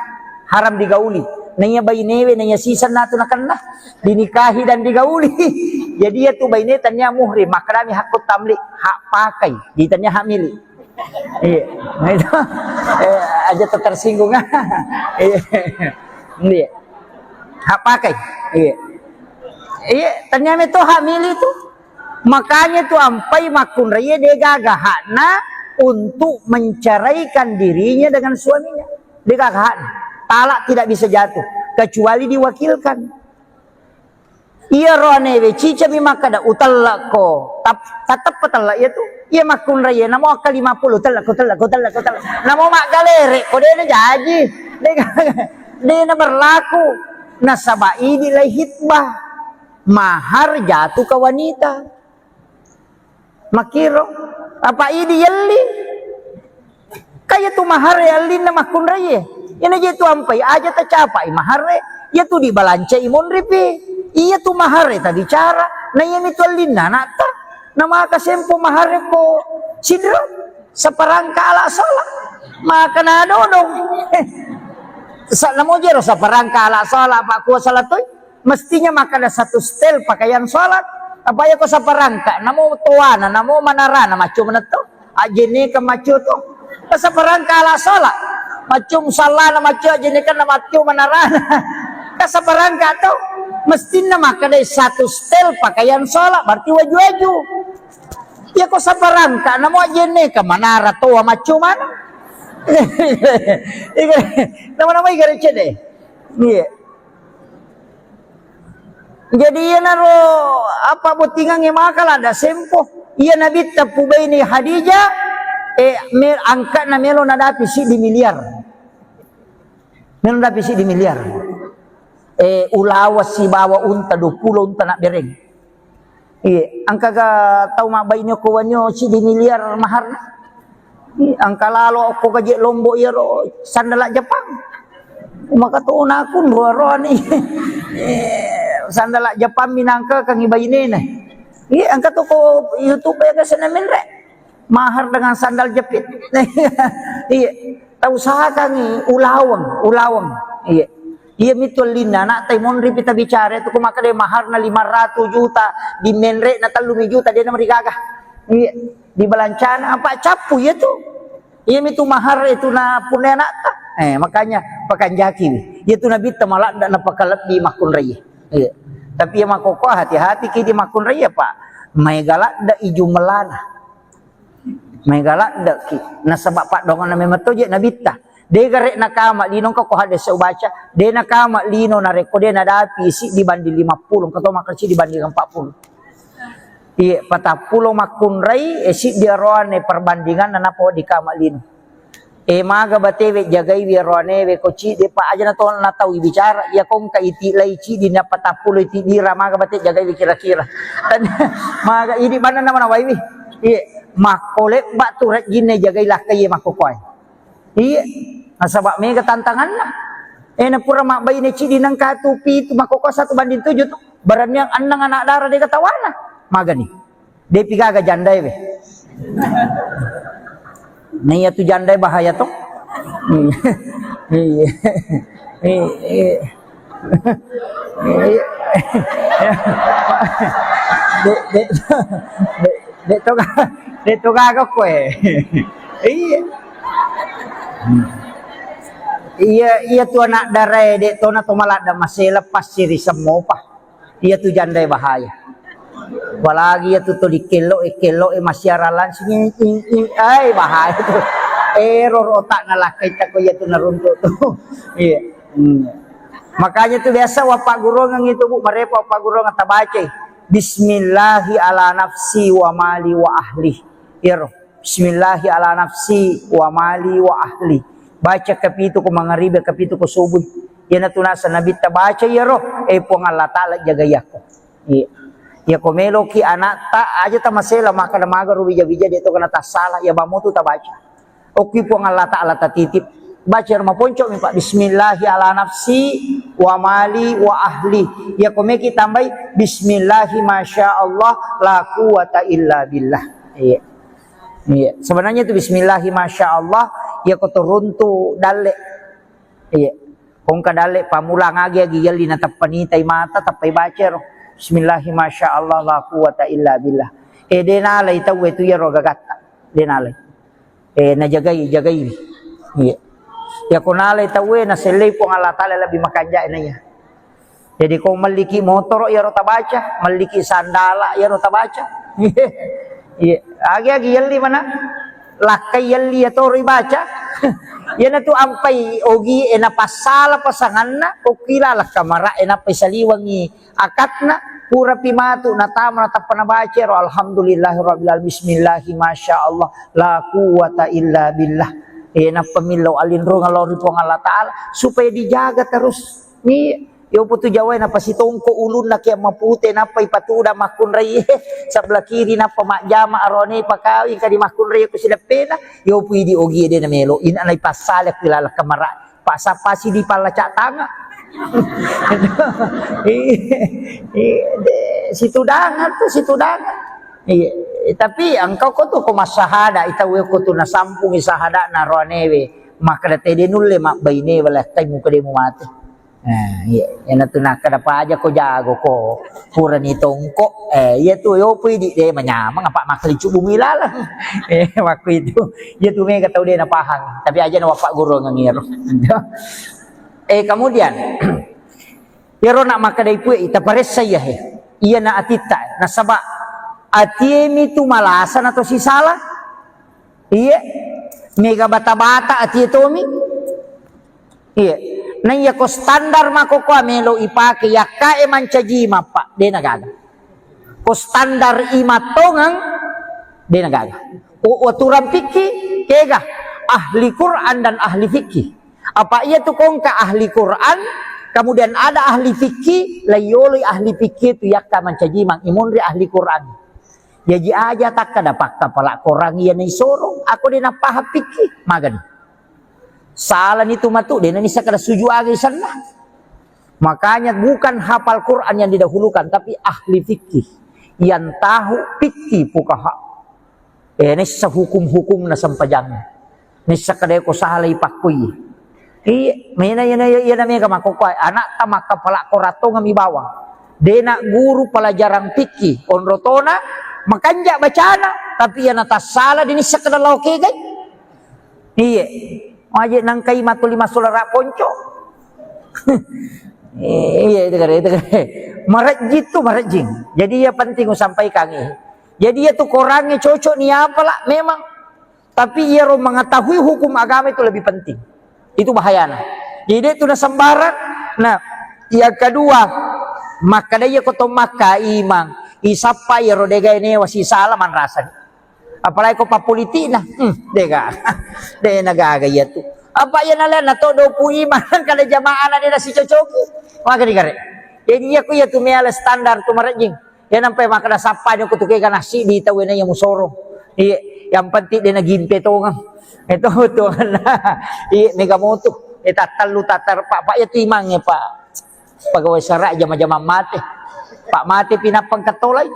haram digauli. Naiya bainewe, naiya sisenna tu nakenna, dinikahi dan digauli. Jadi iyatu baine tania muhrim, makkedami hakku tamlik, hak pakai, jadi tania hak milik. Iya. Nah, itu. Eh, aja tu tersinggung. Iya. Iya. Hak pakai. Iya. Iya, tania meto hak milik tu. Makanya tu ampai makkunraie degaga hakna untuk menceraikan dirinya dengan suaminya. Degaga hakna. Talak tidak bisa jatuh kecuali diwakilkan. Iya roane we cicami makkada, "Utellakko." Tap-, tateppa tellak iya tu. Iya makkunraie namo akka lima puluh, "Utellakko, utellakko, utellakko, utellakko." Namo maggalere ko dena jaji. Dega-, dena berlaku. Nasaba idi lai hitbah. Mahar jatuh ke wanita. Makkiro, apa idi yelli? Kaya tu mahar yellinna makkunraie. Ina je tu ampai, aja tacapai mahar e. Iya tu dibalancai monripi. Iya tu mahar e tabicara. Na iya mitu ellinna anakta. Na maka sempo mahar e ko sidro. Saparangka ala sholat. Maka na dodong. Sa namo jero saparangka ala sholat, Pak, kuasa latoi. Mestinya makkada satu setel pakaian sholat. Apa iya ko saparangka, namo toana, namo manarana, macco manetto. Ajene ke macco to. Ke saparangka ala sholat. Macco musallana, macco ajene kan macco manarana. Ke saparangka to. Mestinya makkada satu setel pakaian sholat, berarti waju-waju. Iya ko saparangka, namo ajene ke manara toa macco mana. Nama-nama igare cede. Iya. Jadi iyanaro apa bottingangnge maka ladda sempo. Iya Nabitta pubaini Khadijah, eh, me-, angka'na melo nadapi siddi miliar. Melo nadapi siddi miliar. Eh, ulawa sibawa unta, dua puluh unta nabbereng. Iya, engkaga tau mabbaine okko wenni siddi miliar maharna? Iya, engka lalo okko gaje Lombok iyaro sandala Jepang. Maka to nakun roa-roani. Eh, sandala Jepang minangka kangi bainena. Iya, engka to ko YouTube ya, guys, na menre. Mahar dengan sandal jepit. Iya. Tau usahakangi ulaweng, ulaweng. Iya. Iya mitu ellinna anakta, monripi tabicara tu ko makkeda maharna lima ratus juta, di menre'na tellu mi juta, de namarigaga. Iya. Di balancana apa cappu iya tu. Iya mitu mahar itu na punna anakta. Eh, makanya pakanjaki. Iya tu Nabitta maladda napakalebbi makkunrai. Iya. Tapi iya makkokkoe hati-hati ki di makkunrai, Pak. Maega ladde i jumellana. Maega laddeki. Nasaba paddoangenna memang to je Nabitta. De gare nakama lino, engka ko hadis ubaca, de nakama lino narekko de nadapi siddi banding lima puluh, engka to makkeda siddi banding empat puluh. Iya, patappulo makkunrai, eh, siddi aroane perbandinganna nappa wedding kama lino. Eh, maga batewe jagaiwi aroanewe ko ciddi, pa aja na to natau bicara, iya ko engka iti lai ciddi na patappulo iti bira, maga bate jagaiwi kira-kira. Maga idi manenna manawaiwi. Iya, makko lebba tu rejjinna jagai lakkai iya makkokkoe. Iya, nasaba mega tantanganna. Eh, na pura mabbaine ciddi nengka tu pitu, makkokkoe satu banding tujuh tu. Baraniang enneng anak dara de katawana. Magani. Depi gaga jandae we. Nah, iya tu jandae bahaya to. Iya. Iya. Iya. Iya. De, de, de, de to ga-, de to gaga koe. Iya. Iya, iya tu anak darae, de to na to maladda masela pasti ri semmopa. Iya tu jandae bahaya. Apalagi iya tu to dikello-, kello-, masiara langsung, ing, ing, ing. Ai, bahaya tu. Error otakna lakkai tako iya tu naruntuk tu. Iya. Hmm. Makanya tu biasa wapagguruang itu, Bu, marepa wapagguruang tabacai. Bismillahi ala nafsi wa mali wa ahli. Iyaro. Bismillahi ala nafsi wa mali wa ahli. Baca kapitu ko mangaribi, kapitu ko subuh. Iyanatu naseng Nabitta baca iyaro, eh, Puang Allah Ta'ala jagai yakko. Iya. Iya ko meloki anakta, aja tamasela makkeda maga ro bija-bija de to kena tassala, iya bammo tu tabaca. Okki Puang Allah Ta'ala tatitip. Baca ro maponco mi, Pak. Bismillahi ala nafsi wa mali wa ahli. Iya ko meki tambai, Bismillahi masya Allah la quwata illa billah. Iya. Iya, sebenarnya itu bismillahi masya Allah, iya ko to runtu dalle. Iya. Ko engka dalle pammulang agi-agi yelli na tappa nitai mata, tappa ibaca ro. Bismillahi masya Allah la quwwata illa billah. E de nalai tauwe tu iyaro gagatta. De nalai. E najagai, jagai. Iya. Ya ko nalai tauwe nasellei Puang Allah Taala lebih makanja na iya. Jadi ko melliki motoro iyaro tabaca, melliki sandala iyaro tabaca. Iya. Agi-agi yelli mana? Lakkai yelli ya toro ibaca. Iyana tu ampai ogi e napassala pasanganna, ko kila lakka mara e nappai saliwengi akatna, purapi matu natama natappa nabaca ro alhamdulillahirabbil alamin, bismillahi masya Allah la quwwata illa billah. E nappa millau alinrungang lao ri Puang Allah Taala supaya dijaga terus. Ni Yopo tu Jawae napasitongko ulunna ke mapute nappa ipatuda makkunrai sebelah kiri nappa majjama arone pakawi kadi makkunrai ko sideppena. Yopo idi ogi de namelo ina nai passale ku ilala kamara. Pak sapasi di palla cak tanga. Iya, iya, de, situdangan tu situdangan. Iya, tapi engkau ko tu ko massahada ita we ko tu nasampungi sahada na roanewe. Maka de nulle mabbaine wala tai muka de mu mate. Nah, iya, iyana tu nakkeda paja ko jago ko purani tongko. Eh, iya tu yopo idi de manyamang apa makkelincu bumi laleng. Eh, waktu itu iya tu mega tau de napahang. Tapi aja na wappa guru ngengiro. Eh, kemudian iyaro nak makkeda ipue ita paressa iya he. Iyana atitta nasaba atie mi tu malasa na to sisala. Iya, mega bata-bata atie tomi. Iya. Na iya ko standar makkokkoe melo ipake yakkae mancaji mappa, de nagaga. Ko standar imattongeng, de nagaga. O, aturan fikih, kega ahli Quran dan ahli fikih. Apa iya tu kongka ahli Quran, kemudian ada ahli fikih, layoloi ahli fikih tu yakka mancaji mang imunri ahli Quran. Jaji aja takkada pakkapala Quran iya naisorong, ako de napahang fikih, magani. Salani tu matu, de nanissa kada suju aga isenna. Makanya bukan hafal Quran yang didahulukan, tapi ahli fikih yang tahu fikih fuqaha. Eh, nessa hukum-hukum na sempajang. Nessa kada ko salai pakkui. Iya, mena iyana, iyana mega makkokkoe. Anakta makkapala Quran tongeng mi bawang. Dena guru pelajaran fikih, onrotona, makanja bacana, tapi iyana tassala, de nissa kada lao kegai. Iya. Aje nangkai matuli massulara ponco. Iya, itu kare, itu kare. Marejjing tu marejjing. Jadi iya penting usampaikan, eh. Jadi iya tu korangnge cocok ni apa lah memang. Tapi iyaro mengetahui hukum agama itu lebih penting. Itu bahayana. Jadi de tu nasembarang. Nah, yang kedua, makkada iya ko to makka imang, isappa iyaro degae newa sisala manrasani. Apalagi ko pappolitikna, hmm, dega, de nagaga iya tu. Apa iya nalena to dopu imang kada jamaah na de nasicocoki. Maka digare. Jadi iya ku iya tu meale standar tu marejjing. Iya nampai makkada sappani ko tu kega nassiddi tau na iya musorong. Iya, yang penting de nagimpe tongeng. Itu tongeng. Iya, mega motu. Eh, tattallu tatar, Pak, Pak, iya tu imangnge, Pak. Pegawai sara jama-jama mate. Pak mate pinappa engka tolai.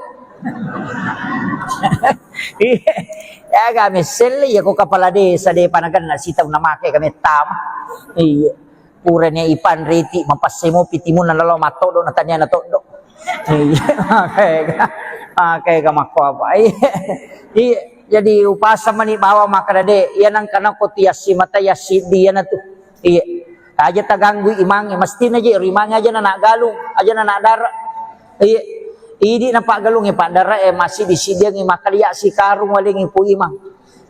Iya. Ya, kami sele ya ko kepala desa de panagan na sitau na make kami tama. Iya. Purane ipanriti mapasse mopi timunna nalo matoddo na tania na toddo. Iya, makega, makega makko apa? Iya, iya. Jadi upasa mani bawa makkada de, iya nangka nako tiassi mata yassiddi iyana tu. Iya. Aja taganggui imangnge, mestina je ri imangnge aja na nak galung, aja na nak dara. Iya. Idi na paggalungnge, paddara e, massiddi-siddiangngi makkalia sikarung walengngi pu imang.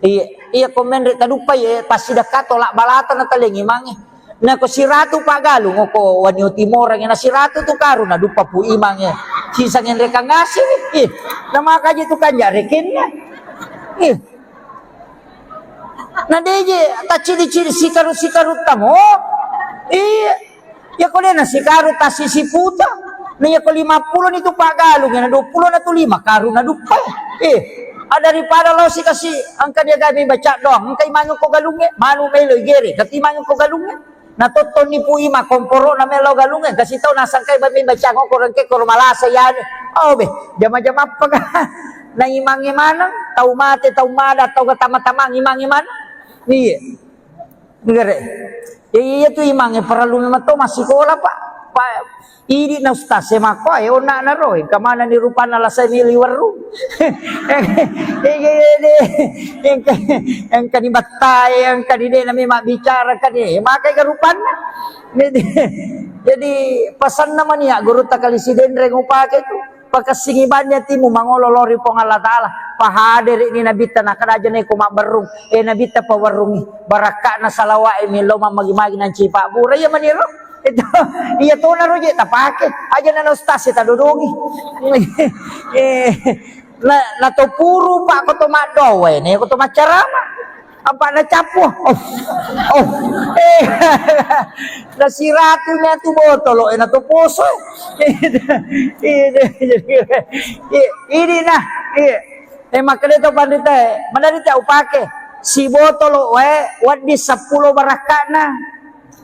Iya, iya ko menre taduppai, eh, passidekka tolak balata na talengngi mange. Nako siratu paggalung ko Wanio Timorang, na siratu tu karung na duppa pu imangnge. Sisa ngenrekang ngaseng, ih, na makaji tu kanja rekenna. Ih. Na deje taccili-cili sikaru-sikaru tamo. Iya. Iya ko dena sikaru tassi siputa. Na iya ko lima pulo ni tu paggalung, na dua pulo na tu lima karung na duppa. Eh, ah, daripada lo sikasi engka dia gabe baca doang, engka imangnge ko galungnge, manu melo igere, kati imangnge ko galungnge. Na tottonni pu ima komporo na melo galungnge, kasi tau nasangkai babe baca ko rengke ko malasa yani. Oh be, jama-jama apa ga? Na imangnge maneng, tau mate, tau mada, tau ga tama-tamang imangnge maneng. Iya. Ngere. Ya, iya, iya tu imangnge parellu memang to massikola, Pak. Pak, idi na ustaz e makko, eh, onna na ro, engka manenni rupanna lasai mili werru. Engka, engka ni battai, engka ni de na memang bicara, engka ni, eh, makai ga rupanna. Jadi, jadi pasanna mani ya guru ta kali Sidenreng upake tu. Pakessingi banni atimu mangolo lao ri Puang Allah Ta'ala. Pahadere ni Nabitta, nakkeda aja neko mabberrung. Eh, Nabitta pawerrungi. Barakka'na salawa'e millau mammagi-magi nanci pabbura. Iya maniro. Itu, iya tona roje tapake. Aja nana ustaz e tadodongi. Eh, na, na to puru, Pak, ko to maddowe, ne ko to maccarama. Apa na cappu? Oh. Oh. Eh. Na siratu na tu botolo, eh, na to poso. Ini, ini, ini nah, iya. Eh, makkeda to panrita, eh, manarita upake. Si botolo wae, wedding seppulo barakka'na.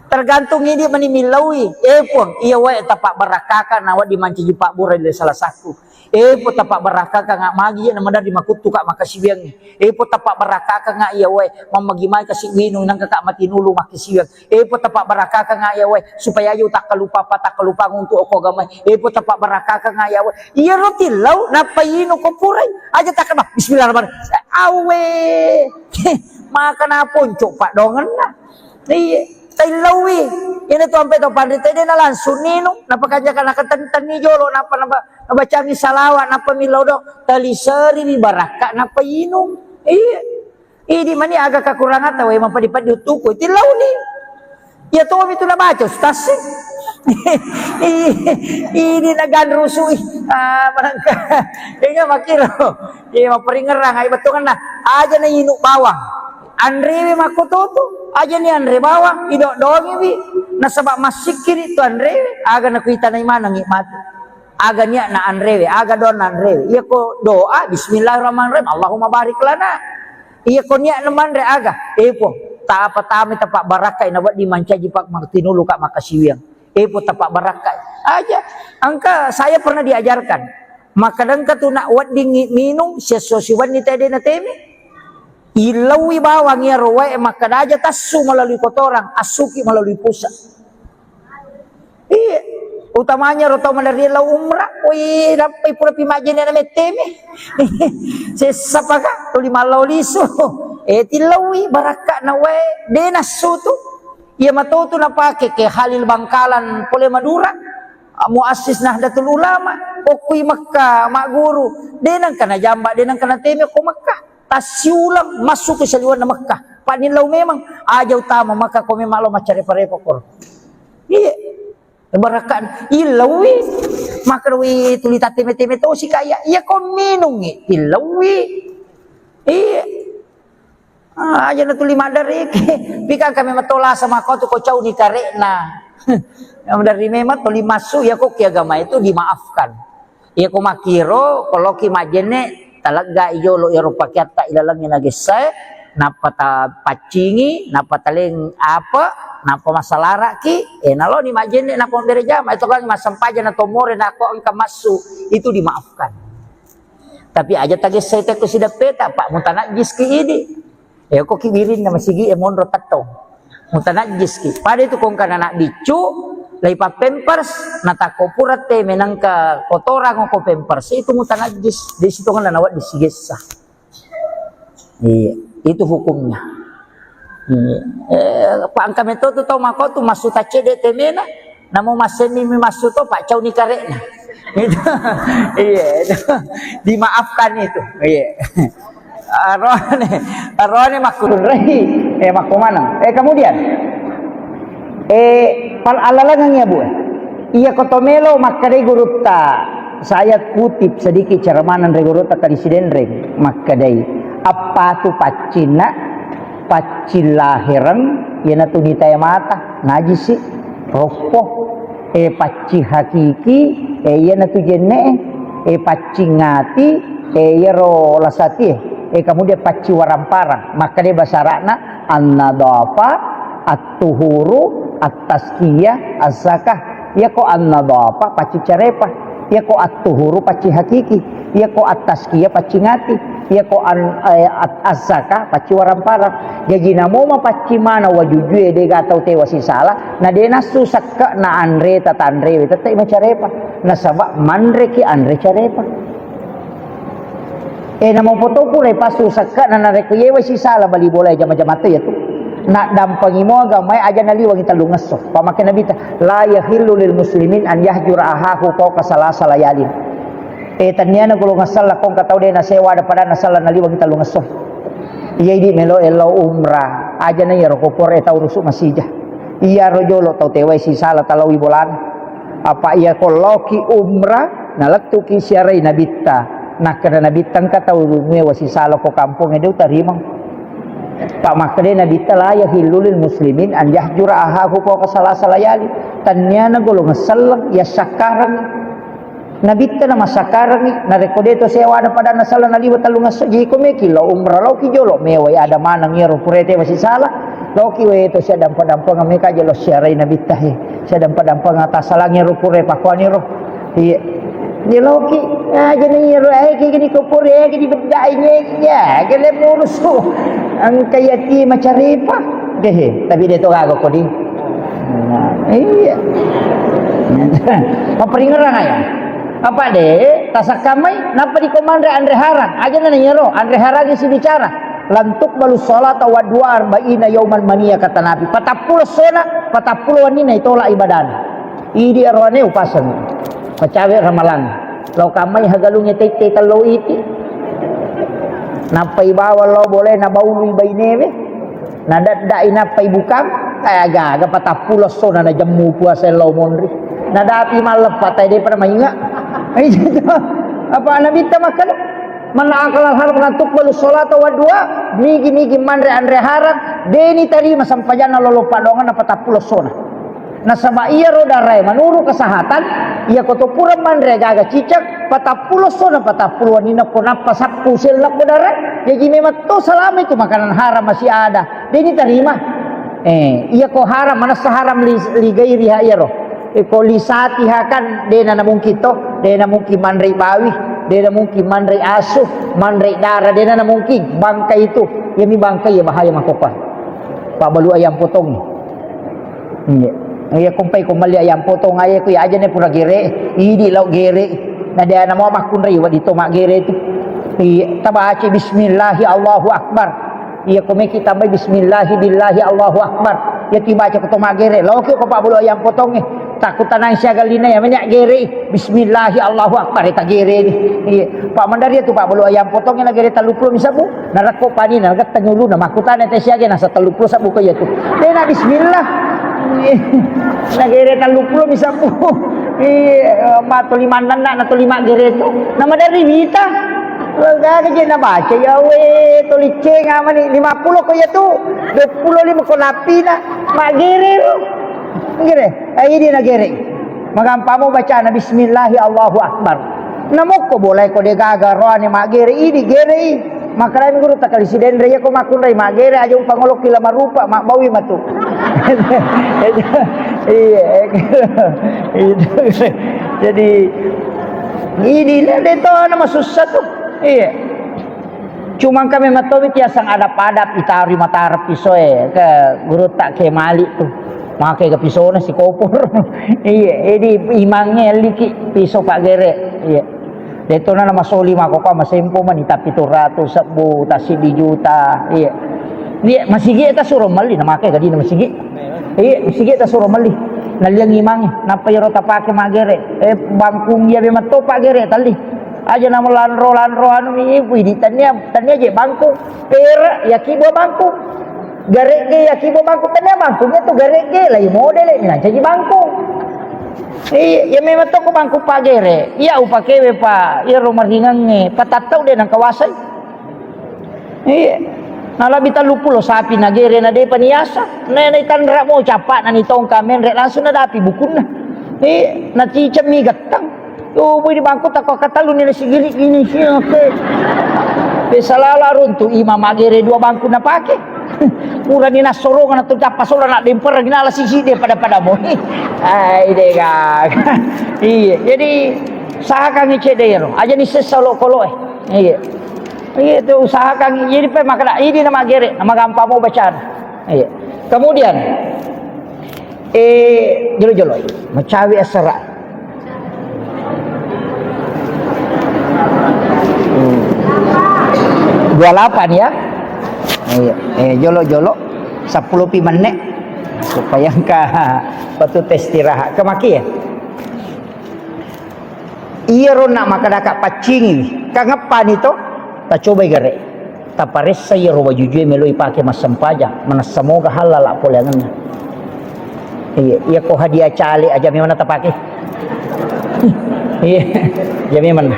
Tergantung idi mani millaui. Eh, Puang, iya wae tapabbarakkakan na wedding mancaji pabbura ri salah satu. Eh, po tapabbarakkakan nga magi na maderri makuttu ka makkasiwiang. Eh, po tapabbarakkakan nga iya wae mammagi mai kasi winung nangka ka matinulu makkasiwiang. Eh, po tapabbarakkakan nga iya wae supaya aja takkalupa apa takkalupa untuk okko agama. Eh, po tapabbarakkakan nga iya wae. Iya roti lau napa inu ko purai. Aja takkan bismillahirrahmanirrahim. Awe. Maka na ponco padongenna. Iya, taillauwi. Iyana tu ampe to panrita de na langsung ninung, napa kanjaka nakatentenni jolo, napa, napa nabacangi salawat, napa millau do, taliseri mi barakka, napa inung. Iya. Idi mani aga kakurangata wae mapadi-padi utuku, tillauni. Iya to mi tu nabaca ustaz. Ini na ganrusui. Ah, manangka. Inga makiro. Iya, maperingerang ai bettuanna. Aja na inuk bawang. Anrewe makkototo, aja ni anre bawang, idodongiwi, nasaba massikkiri tu anrewe, aga nakuitanai manengngi matu. Aga niatna anrewe, aga doanna anrewe. Iya ko doa, bismillahirrahmanirrahim, Allahumma barik lana. Iya ko niatna manre aga, eh, Puang, ta apa tami tapabbarakkai na wedding mancaji pak matinulu ka makkasiwiang. Eh, Puang, tapabbarakkai. Aja, engka saya pernah diajarkan. Makkadengka tu nak wedding minung, siesso siwenni tede na teme. Illauwi bawang iyaro wae makkeda aja tassu melalui kotoran, assuki melalui pusat. Iya, utamanya ro tau maderri lao umrah, wih, nappai pura pi majjenne na metteme. Sessa paka, tuli mallau lisu. Eh, tillauwi barakka na wae, de nassu tu. Iya matotu napake ke Khalil Bangkalan pole Madura. Muassis Nahdlatul Ulama, okkui Mekka magguru, de nengka najamba, de nengka nateme ko Mekka. Tassiulang massuki saliwenna Mekka. Panillau memang aja utama Mekka ko memang lo maccare parepo koro. Iya. Barakka illauwi. Makkawi tuli tatteme-teme tosi kaya. Iya ko minungi illauwi. Iya. Ah, aja na tuli maddariki. Pikang kami matolasa mako tu ko cauni karekna. Yang dari memang tuli masuk ya kok agama itu dimaafkan. Iya ko makkiro, ko loki majjenne, talegga i jolo iyaro pakeatta ilalengnge nagessae, nappa tapaccingi, nappa taleng apa, nappa masalaraki, eh, naloni majjenne, nappa mabbere jama, itu kan massempajang na tomore, nako engka massu, itu dimaafkan. Tapi aja tagessai tekko sideppeta, Pak, mutanajjiski idi. Eh, ko ki birinna masigi e monro tettong. Mutanajjiski. Pada itu kongkana anak biccu, lai pappempers, natakko pura te menangka kotorang ko pampers, itu mutanajjis. Di situ kan nawa disigessa. Iya, itu hukumnya. Iya. Eh, Pak, engka metto tu tau mako tu massu taccede temena, namo massemi mi massu to, Pak, cauni karekna. Itu. Iya, itu. Dimaafkan itu. Iya. Arone, arone makkunrai, eh, makko maneng. Eh, kemudian, eh, pal-, alalangengngi, Bu, eh. Iya ko to melo makkedai gurutta, saya kutip sedikit ceramah ri gurutta Kali Sidenreng, makkedai, appatu paccinna, paccing lahereng, iyanatu nitae mata, najisi, roppo. Eh, paccing hakiki, eh, iyanatu jenne'e, eh, paccing ati, eh, iyaro lasatie, eh, kemudian paccing waramparang. Makkeda basa Arabna, an-nadhafa, at-tuhuru, at-tazkiyah, az-zakah. Iyako an-nadhafa, paccing carepa. Iyako at-tuhuru, paccing hakiki. Iyako at-tazkiyah, paccing ati. Iyako an-, eh, at-, azzaka, pacci waramparang. Jaji namo mapaccing maneng wajujue, dega tau tewa sisala, na de nassu sekke na anre tatanrewe, tette macarepa. Nasaba manreki anre carepa. Eh, namo poto pura passu sekke na narekko yewa sisala bali bola jama-jama to ya tu. Naddampengi mo agamae aja naliwangi tellungesso. Pamakena Nabitta, "La yahillu lil muslimin an yahjura ahahu fawqa salasa layalin." Eh, tenniana golongan selleng ko engka tau de nasewa ada pada nasala naliwangi tellungesso. Iya idi melo elo umrah, aja na iyaro ko pore tau rusu masija. Iyaro jolo tau tewai sisala talawi bolana. Apa iya ko loki umrah, nalettuki siarai Nabitta. Nakkeda Nabitta engka tau mewa sisala ko kampong de utarimang. Pak makkeda Nabitta, "La yahillu lil muslimin an yahjura ahahu fawqa salasa layali." Tenniana golongan selleng iya sakkareng. Nabitta na massakkarengngi, narekko de to sewa ada padanna sala naliwa tellungesso, jiko meki lao umrah, laoki jolo mewai ada maneng iyaro pura tewa sisala, laoki wae to siaddampa-dampengeng meka jolo siarai Nabitta he, siaddampa-dampengeng tassalangi ro pura pakuani ro. Iya. Iya laoki, aja ni ro, eh, ki gini ko pura, eh, ki dibeddai nye, ya, gele murusu. Engka yati macarepa. Dehe, tapi de to gaga kodi. Nah, iya. Maperingerang aja. Apa de, tasakkamai, napa di ko manre anre harang? Aja na iyaro, anre harang isi bicara. Lantuk balu salata wa dua arba'ina yauman mania kata Nabi. Patappulo sona, patappulo wanina itolak ibadana. Idi aroane upaseng. Pacawe ramalang. Lao kamai hagalunge tette tello iti. Nappai bawang lao bolena baului bainewe. Nadadda'i nappai bukang, eh, aga-aga patappulo essona najemmu puasa lao monri. Nadapi malleppa tai depa namainga. Apa Nabitta makkeda, "Man akala haram la tuqbalu sholata wa dua," nigi-nigi manre anre haram, deni tarima sempajanna lolo padonganna patappulo essona. Nasaba iyaro darae manuru kesehatan, iya ko to pura manre gaga cicak, patappulo essona patappulo wenninna ko nappa sappu sel nappa darae. Jaji memang to selama itu makanan haram masih ada. Deni tarima. Eh, iya ko haram, manessa haram li, li gairiha iyaro. Eh, ko li satiha kan dena namungkin to, dena mungkin manrei bawi, dena mungkin manrei asu, manrei dara, dena namungkin. Bangkai itu, iya mi bangkai iya bahaya makopa. Pak balu ayam potong. Iya. Iya kompai ko melli ayam potong aja ko iya aja ne pura gere, idi lau gere. Na dena mau makkunrei wadi to mak gere itu. Iya, tabaca bismillahi Allahu Akbar. Iya, ko meki tambai bismillahi billahi Allahu Akbar. Iya, tibaca ko to maggere. Loki ko Pak Bulu ayam potongnge. Takku tanang siaga lina iya menya gere. Bismillahi Allahu Akbar, iya tagere ni. Iya. Pak mandari itu Pak Bulu ayam potongnge na gere tellu puluh mi sabbu. Narekko pani na getteng uluna makkutana te siaga nasa tellu puluh sabbu ko iya tu. Dena bismillah. Iya. Na gere tellu puluh mi sabbu. Iya, ma to lima nanna na to lima gere tu. Na madari wita. Gaga je nabaca, ya we, to licenga mani lima puluh ko iya tu, dua puluh lima ko napina, maggere ro. Gere, eh, idi na gere. Magampamo bacana bismillahi Allahu Akbar. Namokko boleh ko de gaga roane maggere, idi gere i. Makalai guru takali sidenre ya ko makkunrai maggere aja umpangoloki lama rupa, mabbawi matu. Iya, itu. Jadi, idi na de to na masussa tu. Iya. Cuma engka memang tomi tiasang adap-adap itarui matara pisoe ke gurutta ke malik tu. Make ke pisona sikopor. Iya, jadi imangnge liki piso paggere. Iya. Detona na masoli mako ka masempo mani tapi tu ratu sebbu tasidi juta. Iya. Iya, masigi ta suro melli na make gadina masigi. Iya, masigi ta suro melli. Naliang imangnge, nappa iyaro tapake maggere. Eh, bangkung iya be matto paggere talli. Aja na melanro-lanro anu mi, widi, tania, tania je bangkung. Pera, yaki buah bangkung. Garege, yaki buah bangkung. Tania bangkung itu garege, lai modele, ni nancaji bangkung. Iya, iya memang toko bangkung paggere. Iya upakewe pa, iya romaringangnge, patattau de nangkawasai. Iya. Nalabi tellu puluh sapi nagere na depa niasa. Nena itanra mo cappa na nitongka menre langsung nadapi bukunna. Iya, nacicemmi gettang. Tubu di bangku tako katellu ni sigili ini sih oke. Pesalala runtu imam magere dua bangku napake. Pura ni nassorong na tu cappa sola na demper nala sisi de pada-pada mo. Ai de gaga. Iya, jadi sahakangngi cedde iyaro. Aja ni sessa lo koloe. Iya. Iya, itu usahakan. Jadi pe makkeda, ini nama gere, nama gampang mau baca. Iya. Kemudian, eh, jolo-jolo, macawi asara. Hmm. Dua lapan ya. Iya. Eh, jolo-jolo, sepuluh pi menit. Supaya engka waktu istirahat. Kemaki ya? Iyaro na makkadaka paccingiwi, kangeppani to, tacobai gare. Taparessa iyaro wajujue meloi pake massempajang, manessa moga hallala poleangenna. Iya, iya ko hadiah cale aja memang tapake. Iya, iya memang.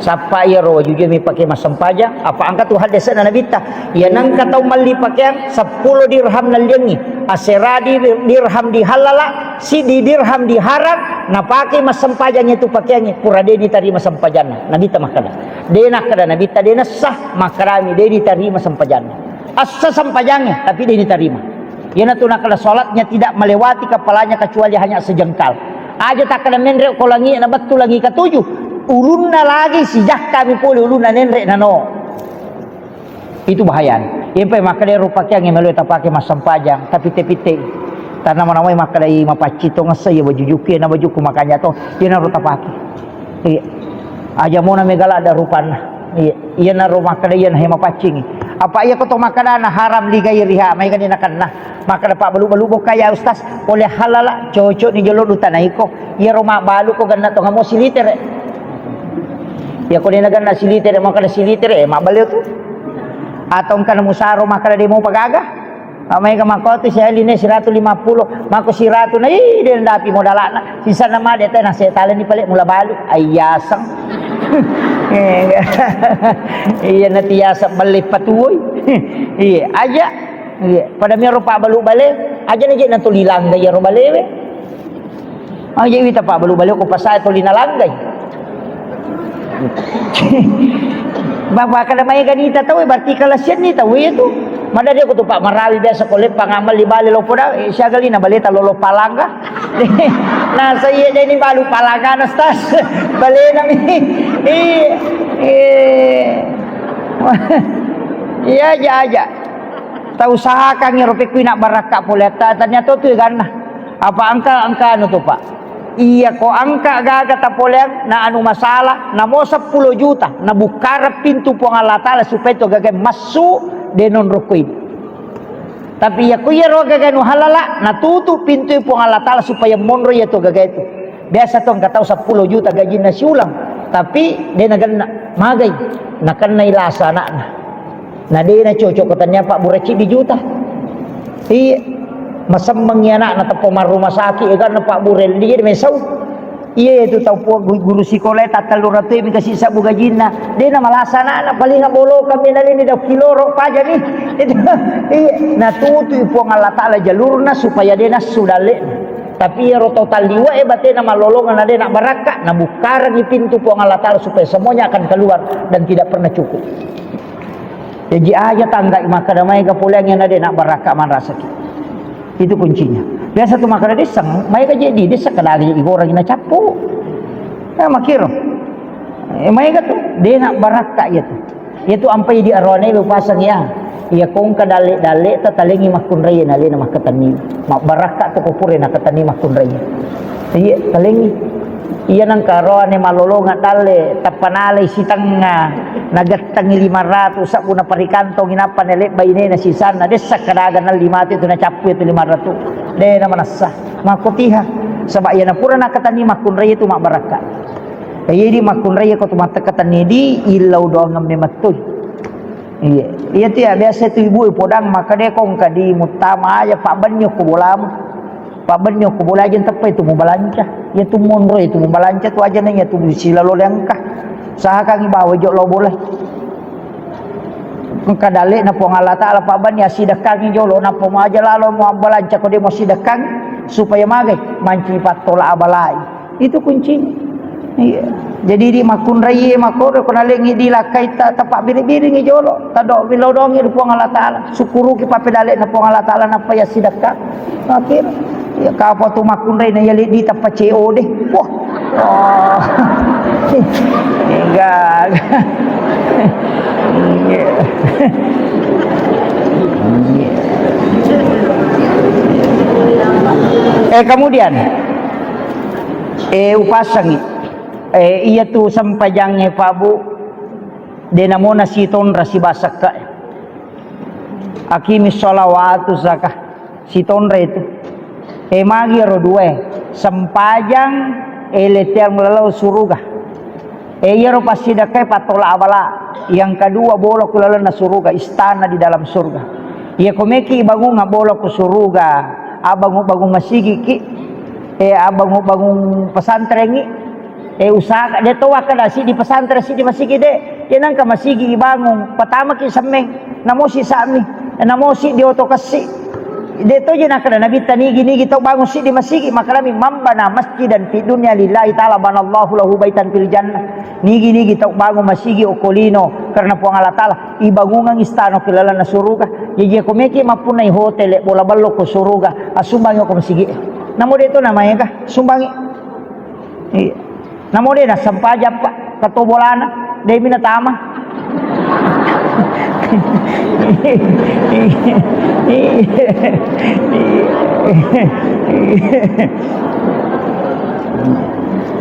Sappa iyaro wajujue mi pake massempajang, apa engka tu hadesena nabitta. Iya nengka tau melli pakeang seppulo dirham nalliangi, asera di-, dirham di hallala, siddi dirham di haram, napake massempajang itu pakeangnge, pura de ditarima sempajanna. Nabitta makkada, de nakkada Nabitta, de nessa, makkadami, de ditarima sempajanna. Essa sempajangnge, tapi de ditarima. Iyanatu nakkada, salatnya tidak melewati kepalanya kecuali hanya sejengkal. Aja takkada menre ko langi, na bettu langi ketujuh, ulunna lagi sijakkami pole ulunna nenre nano. Itu bahaya. Iyampai makkeda ero pakeang yang meloi tapake massempajang, tapitte-pitte. Tanama-namai makkedai mapacci to ngessa iya baju juku, iya na bajuku makanya to, iya naro tapake. Iya. Aja mona megala ada rupanna. Iya. Iya naro makkeda iya nahe mapaccingi. Apa iya ko to makkedana haram ligai riha, mai kan nakenna. Makkeda pabbalu-balu bokka ya Ustaz, oleh halala cocok ni jolo duta naiko. Iya ro mabbalu ko ganna to ngamo silitere. Iya ko dena ganna silitere, makkeda silitere, eh, mabbaleo tu. Atau engka na musaro makkeda de mau pagaga. Amai ka makko tu saya line seratus lima puluh, makko siratu na, ih, de ndapi modalana. Sisa na made tena saya taleni pale mula balu. Ayaseng. Eh, iya na tiasa belle patuoi. Iya, aja. Iya, pada miro pabbalu bale, aja na je na tuli langga iya ro balewe. Oh, jadi wita pabbalu-balu ko pasai tuli nalanggai. Bapak kada mai ganita tau, berarti kala sianni tau itu. Mada dia ko tu Pak Marawi biasa ko leppang amal di bale lopo da, eh, siaga lina baleta lolo palangga. Nah, saya jadi balu palangga na stas. Balena mi. Eh, eh. Iya aja aja. Tau usahakan ero pekku ina barakka pole atta, tania to tu ganna. Apa engka, engka anu tu, Pak? Iya, ko engka gaga tapoleang, na anu masalah, namo seppulo juta, nabukkareng pintu Puang Allah Ta'ala supaya to gaga massu, de nonrokko ibu. Tapi iya ko iyaro gaga nu halala, natutu pintu Puang Allah Ta'ala supaya monro iya to gaga itu. Biasa to engka tau seppulo juta gajinna siulang, tapi de nagenna, magai, nakennai lasa anakna. Na de na cocok ko tania pabbura ciddi juta. Iya. Masemmengi anakna teppa marruma sakit, eganna pabbura dia de mesau. Iya itu tau pu-, gu-, guru sikola ta tellu ratu mi kasi sabbu gajinna. De na malasa anakna paling bolo kami nalini dau kiloro pajani. Itu. Iya. Na tutu Puang Allah Ta'ala jalurna supaya de nassu dalle. Tapi ero tau talliwa e batena malolongan na de na barakka, nabukkarangi pintu Puang Allah Ta'ala supaya semuanya akan keluar dan tidak pernah cukup. Jaji aja tanggai makkada maega poleang iyana de na barakka manrasaki. Itu kuncinya. Biasa tu makkada dessang, maega jadi dessang kada aga jadi goreng na cappu. Nah, makiro. Eh, maega tu, de na barakka iya tu. Iya tu ampai di aroane lu pasang ya. Iya kongka dalle-dalle ta talengi makkunrai na lena makkatenni. Mabbarakka tu ko pura na katenni makkunrai. Iya, talengi. Iya nengka roane malolonga dalle, tappa nalai sitengnga, nagettengi lima ratu, sabbu naparikantongi nappa nalebba inena sisanna, dessa kadaga nalli matu itu nacappu itu lima ratu. De na manessa. Makkotiha. Saba iyana pura nakatenni makkunrai itu mabbarakka. Iya di makkunrai ko tu mattekatenni di illau doangeng memettui. Iya. Iya tu ya biasa tu ibu podang makkada ko engka di muttama aja pabbenni ko bolamu. Pabbenni ko bola aja teppa itu mubalanca. Iya tu monro itu mubalanca tu aja na iya tu silalo lengka. Usahakan bawa jok lo bola. Engka dalle na Puang Allah Ta'ala pabbenni asidekkangi jolo na Puang aja lalo mau balanca ko de mau sidekkangi supaya magai manci pattola abalai. Itu kuncinya. Iya. Jadi di makkunrai makkoro ko nalengi di lakkai ta-, tapabbiri-biringi jolo, tado bilodongi di Puang Allah Ta'ala. Syukuruki papedale na Puang Allah Ta'ala nappa ya sidekka. Akhir ya kapa tu makkunrai na yali di tappa C O D. Wah. Oh. Enggak. Kemudian, eh, upasangi, eh, iya tu sempajangnge, Pak Bu, de namona sitonra sibasakka. Aqimi sholawatu zaka. Sitonra itu. Eh, magi ro dua, sempajang, eh, lettiang lalau suruga. Eh, iyaro passidakkae pattola abala. Yang kedua, bola ku lalenna suruga, istana di dalam surga. Iya, ko meki bangunga bola ku suruga, abangung-bangung masigiki, eh, abangung-bangung pesantrengi, eh, usaha de to wakkada siddi pesantren, siddi masigi de. Iya, nangka masigi ibangung, patamaki semmeng, namosi sa'mi, namosi di oto kessi. De to je nakkada Nabitta nigi-nigi tau bangung siddi masigi, makkedami, "Man bana masjidan fi dunya lillahi ta'ala banallahu lahu baitan fil jannah." Nigi-nigi tau bangung masigi okko lino karena Puang Allah Ta'ala, ibangungang istana ko lalenna suruga. Jaji ko meki mappunnai hotel, bola ballo ko suruga, asumbangi ko masigi. Namo de to namaega, sumbangi. Iya. Namo de nassempajang, Pak, kato bolana, de mi natama.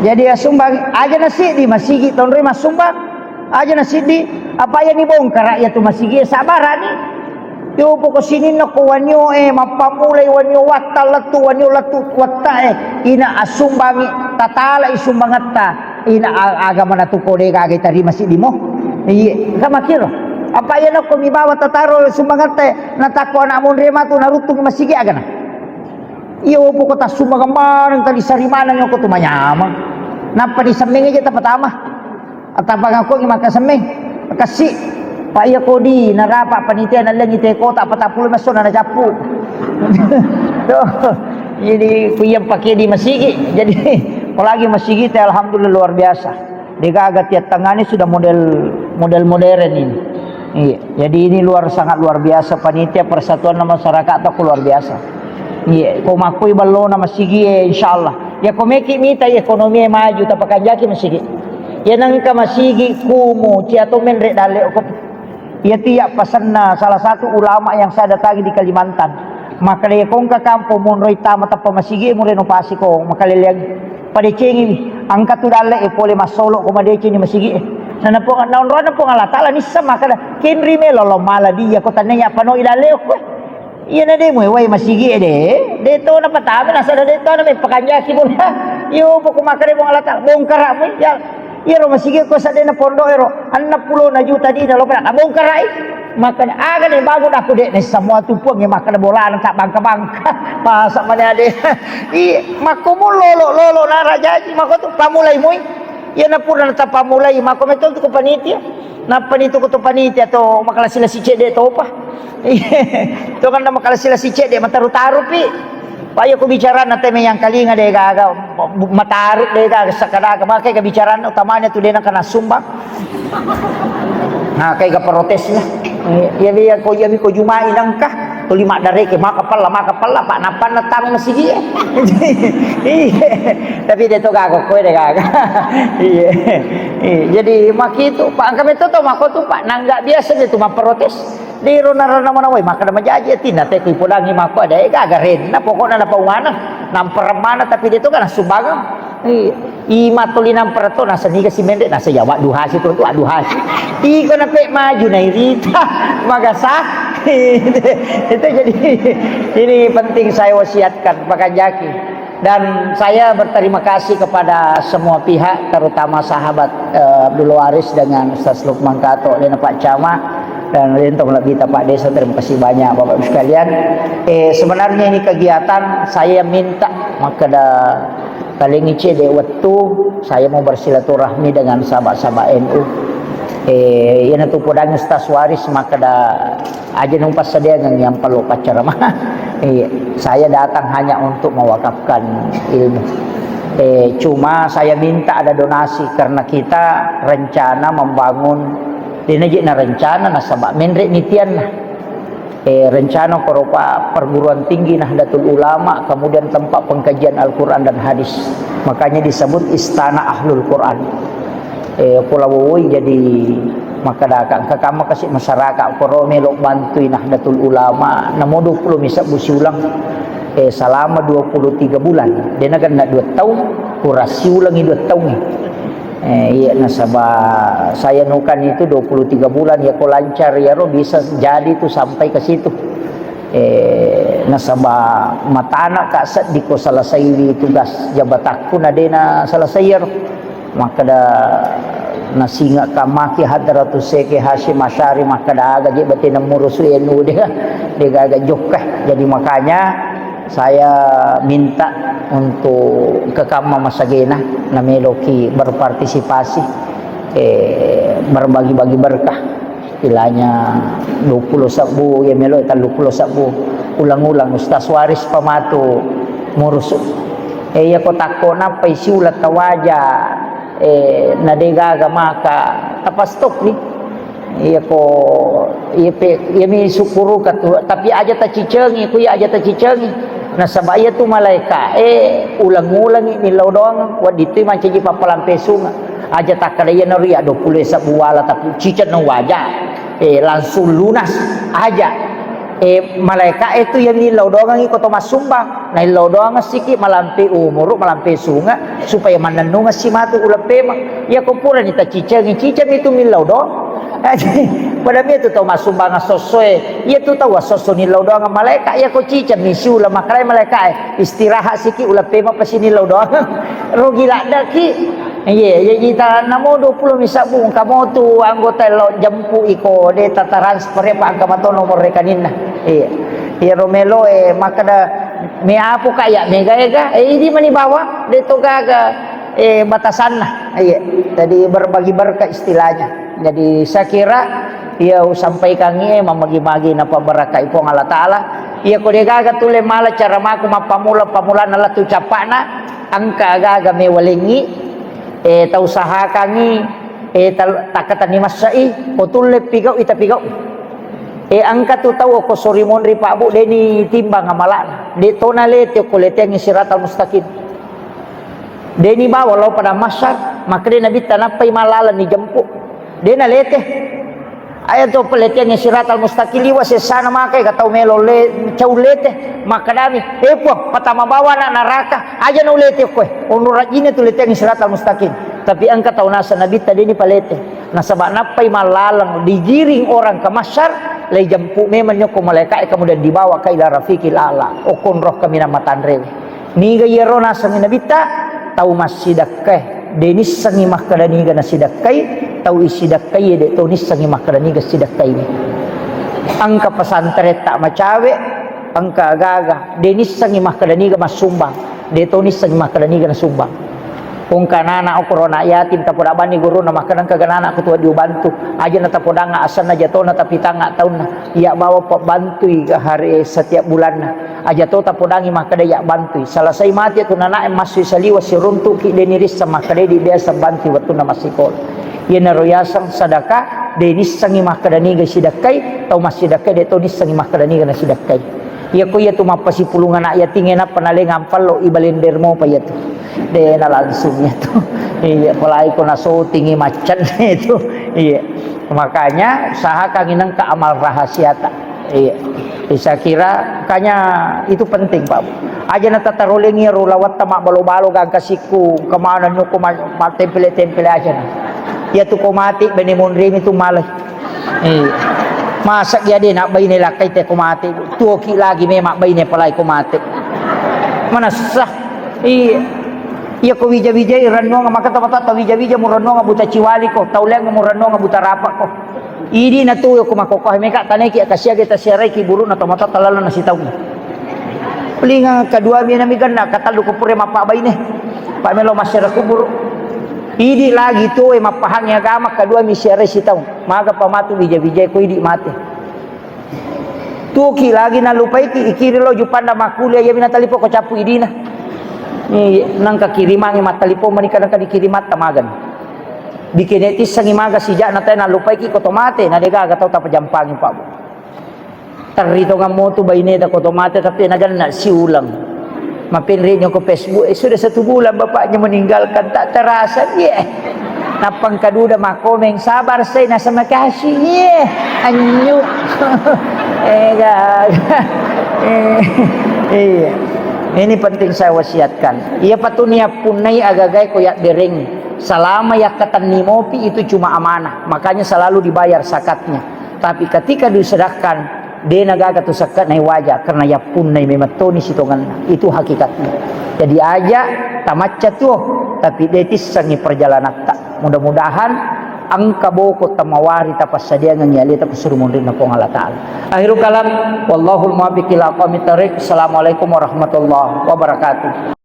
Jadi ya sumbang, aja na siddi masigi tonroi massumbang, aja na siddi, apa iya ni bongkara iya tu masigi, sabarani. Yo poko sininna ko wanio e, mappammulai wanio watta lettu, wanio lettu watta e, ina assumbangi, tatala i sumbangetta, ina a-, agama natu ko de gaga tarima siddi mo. Iye, ka makiro. Apa iya nako mi bawa tataro sumbangetta e, natakko anak monre matu naruttung masigi agana. Iyo poko tassumbang maneng tadi sari maneng ko tu manyameng. Nappa di semmeng aja tapatama. Atapangakkongi makkasemme, kassi. Pak iya kodi narapa panitia nallengi te kota patappulo messo na cappu. Tuh, jadi ku iya pakai di masigi. Jadi apalagi masigi te alhamdulillah luar biasa. Degaga tiap tangani sudah model, model modern ini. Iya, jadi ini luar, sangat luar biasa panitia persatuan masyarakat atau luar biasa. Iya, ko makkui ballona masigi, eh, insyaallah. Ya ko meki mita ekonomi maju tapakanjaki masigi. Iya nengka masigi kumu, cia to menre dalle okko. Iya tu iya pasenna salah satu ulama yang saya datangi di Kalimantan. Makkeda iya ko engka kampong monroi tama tappa masigi, mure no pasi ko makaleleang. Padecengi, engka tu dalle e pole massolo ko madeceng di masigi e. Nana Puang, naonrona Puang Allah Taala nissa makkeda, kenri melo lo mala dia ko tanne iya panoi dalle okko. Iyana de muewai masigi e de, de to napatama nasada de to na meppakanjaki bola. Iyo poko makkeda Puang Allah Taala, bongkara mui ya. Iyaro masigi ko sadena pondok ero, enneng pulo na juta dina lo pernah nabongkarai. Makkeda aga ne bangun aku de ne semua tu Puang e makkeda bolana tak bangka-bangka. Masa mane ade. I makkumu lolo-lolo nara jaji mako tu pamulai mui. Iyana pura na tapamulai mako meto tu ko panitia. Nappa ni tu ko to panitia to makalasi-lasi cedde topa. To kan makalasi-lasi cedde mataru-taru pi. Payo ku bicarana teme yang kalinga de gaga mataru de gaga sakadaga makai ga bicarana utamanya tu de nangka nassumbang. Nah, kai ga protesnya. Iya iya ko iya ko jumai nangka. Tuli maddareke maka pella maka pella pak nappanna tama masigi. Iya. Tapi de to gaga koe de gaga. Iya. Iya, jadi makitu pak angka meto to mako tu pak nangga biasa de tu maprotes. Diro narana mana woi makkeda majaji atinna te kui podangi mako ada ega garenna pokokna napaungana namperemmana tapi de to kan sumbangan. Iya. I matoli nampere to nasa niga si mende nasa ya waddu hasi to tu waddu hasi. Iko nape maju na irita magasa. Itu jadi ini penting saya wasiatkan pakanjaki. Dan saya berterima kasih kepada semua pihak, terutama sahabat, eh, Abdul Waris dengan Ustaz Lukman Kato, dan Pak Camat, dan Lintong Labita Pak Desa. Terima kasih banyak Bapak Ibu sekalian. Eh, sebenarnya ini kegiatan saya minta makkeda talengi cede waktu saya mau bersilaturahmi dengan sahabat-sahabat N U. Eh, iyana tu podang Ustaz Waris makkeda aja nung passadiangan yang perlu pacarama. Iya, saya datang hanya untuk mewakafkan ilmu. Eh, cuma saya minta ada donasi karena kita rencana membangun, dena jena rencana nasaba menre nitianna. Eh, rencana koropa perguruan tinggi Nahdlatul Ulama, kemudian tempat pengkajian Al-Quran dan hadis. Makanya disebut istana Ahlul Quran. Eh, pulawoi jadi makkadaka engka kamma kasi masyarakat koro melo bantui Nahdlatul Ulama namo dua puluh misebbu siulang. Eh, selama dua puluh tiga bulan, de' nagenna dua taung, kurang siulengi dua taung. Eh, iya, nasaba saya nukan itu dua puluh tiga bulan, ya ko lancar ya ro bisa jadi itu sampai ke situ. Eh, nasaba matana ka seddi ko selesai tugas jabatakku na de' na selesai ya ro. Makkeda nasinga ka maki Hadratus Syekh Hasyim Asy'ari makkeda aga je batena murusu enu de', de' gaga jokka. Jadi makanya saya minta untuk kekamma masagena nameloki berpartisipasi, eh, berbagi-bagi berkah. Istilahnya dua puluh sebbu, ya melo tellu puluh sebbu. Ulang-ulang Ustaz Waris pamatu murusu. Eh, iya ko takko nappai siulang tawaja, eh, na de' gaga maka tapastop ni. Iya ko, iya pe, iya mi syukuru ka tu, tapi aja tacicengi, ku iya aja tacicengi. Nasaba iya tu malaika, eh, ulang-ulangi millau doang, waddi tu mancaji pappalampe sunga. Aja takkada iya naro iya dua puluh sebbu wala tapi ciceng na waja. Eh, langsung lunas aja. Eh, malaika itu yang millau doangi ko to massumbang. Naillau doang siki malampe umuru, malampe sunga, supaya mannennungeng si matu uleng pema. Iya ko purani tacicengi, ciceng itu millau doang. Pada mi itu tau massumbang sosoe. Iya tu tau soso nillau doang malaika. Iya ko ciceng mi siulang makkalai malaika e. Istirahat siki uleng pema pasi nillau doang. Rugi laddaki. Iya, jadi tanamo dua puluh mi sebbu, engka mo tu anggota lo jempu iko, de' tatransfer ya, pa engka mato nomor rekeninna. Iya. Iya, romelo, eh, makkeda me apu ka ya, mega ega, eh, idi mani bawa, de' to gaga, eh, batasanna. Iya. Jadi berbagi berkah istilahnya. Jadi saya kira, iya, usampaikan, eh, mamagi-magi napabarakai Puang Allah Ta'ala. Iya, ko de' gaga tulle mala cara maku mappamula-pamulana lettu cappa'na, engka gaga mewalengi, eh, tausahakangi, eh, tal-, takkatenni massai, ko tulle pigau'i tapigau'i. Eh, engka tu tau ko sori monri Pak Bu, de' ni timbang amala'na. De' to nalete ko leteangngi siratal mustaqim. De' ni bawa lao pada masyar, makkeda Nabitta nappai mallalang ni jempu. De' nalete. Aya to peletiangnge siratal mustaqim liwa sessana maka ega tau melo le-, cau lete, makkedami, "Eh, Puang, patama bawa anak neraka, aja na ulete koe." Ono rajine tu leteangnge siratal mustaqim. Tapi engka tau naseng Nabitta de' ni palete. Nasaba nappai mallalang digiring orang ke mahsyar, lai jempu memang nyokko malaika e kemudian dibawa ke ila rafiqil a'la. Okon roh kaminang matanrewe. Niga iyaro nasengngi Nabitta? Tau massidakkae. De' nissengngi makkeda niga nasidakkai, tau isidakkai de' to nissengngi makkeda niga sidakkaini. Engka pesantren tak macawe, engka gaga, de' nissengngi makkeda niga massumbang, de' to nissengngi makkeda niga nasumbang. Engka anak-anak okoro anak yatim tapoda bani guruna makkeda engka ga anak kutu diubantu, aja na tapodang asenna jatona tapi tangnga taunna, iya bawa pabantui hari setiap bulanna. Aja to tapodangi makkeda iya bantui. Salasai mate tu nanae massui saliwa siruntuki de' nirisseng makkeda idi biasa bantui wettunna massikola. Iyanaro yaseng sadaka, de' nissengngi makkeda niga sidakkai, tau massidakkai de' to nissengngi makkeda niga nasidakkai. Iya ko iya tu mappasipulung anak yatingnge nappa nalengang pallo i balender mopa iya tu. De' na langsung iya tu. Iya, apalagi ko nasotingi maccanna itu. Iya. Makanya usahakan nengka amal rahasiata. Iya. Saya kira makanya itu penting, Pak. Aja na tatarolengi ro lawatta mabbalo-balo gangka sikku, kemana nyoko ma-, ma-, tempele-tempele aja na. Iya tu ko mati bene monrimi tu malai. Iya. Masa iya de' na baine lakkai te ko mati. Tuoki lagi memang baine palai ko mati. Manessa. Iya. Iya ko wija-wijai rennuang maka tau matoa tau wija-wija mu rennuang buta ciwali ko, tau leng mu rennuang buta rapa ko. Idi na tu ko makkokkoe meka taneki kasiage tasiarai ki burukna tau matoa talalo nasitaung. Pelingang kedua mi nami ganna katallu ko pure mappa baine. Pak melo masyarakat kuburu. Idi lagi tu e mappahangi agama kedua mi siarai sitaung. Maga pamatu wija-wijai ko idi mate. Tuki lagi nalupaiki, ikiri lo jupanda makkuliah, iya mina talipo ko cappu idina. Ni nangka kirimangi mattalipo menika nangka dikirimatta magani. Dikene tissangi maga sijak na tae nalupaiki ko to mate, na degaga tau tapajampangi Pak Bu. Terri tongang motu baineta ko to mate tapi naganna siulang. Mapenre nyoko Facebook, eh, sudah satu bulan bapaknya meninggalkan, tak terasa, iya. Nappang kaduda makomeng, sabar saya, nasa makasih, iya. Anyu. Eh, gaga. Eh. Iya. Ini penting saya wasiatkan. Iya patu niappunnai agagae ko yabbereng. Selama yakkatenni mopi itu cuma amanah. Makanya selalu dibayar zakatnya. Tapi ketika disedekahkan, de nagaga tu sakka nai waja karena yappunnai memettoni sitonganna. Itu hakikatnya. Jadi aja tamacca tuo, tapi de tissengi perjalanatta. Mudah-mudahan engka boko tamawari tapassadiangengi aleta ku suru monrinna Puang Allah Ta'ala. Akhirul kalam, wallahul muwaffiq ila aqwamit thariq. Assalamualaikum warahmatullahi wabarakatuh.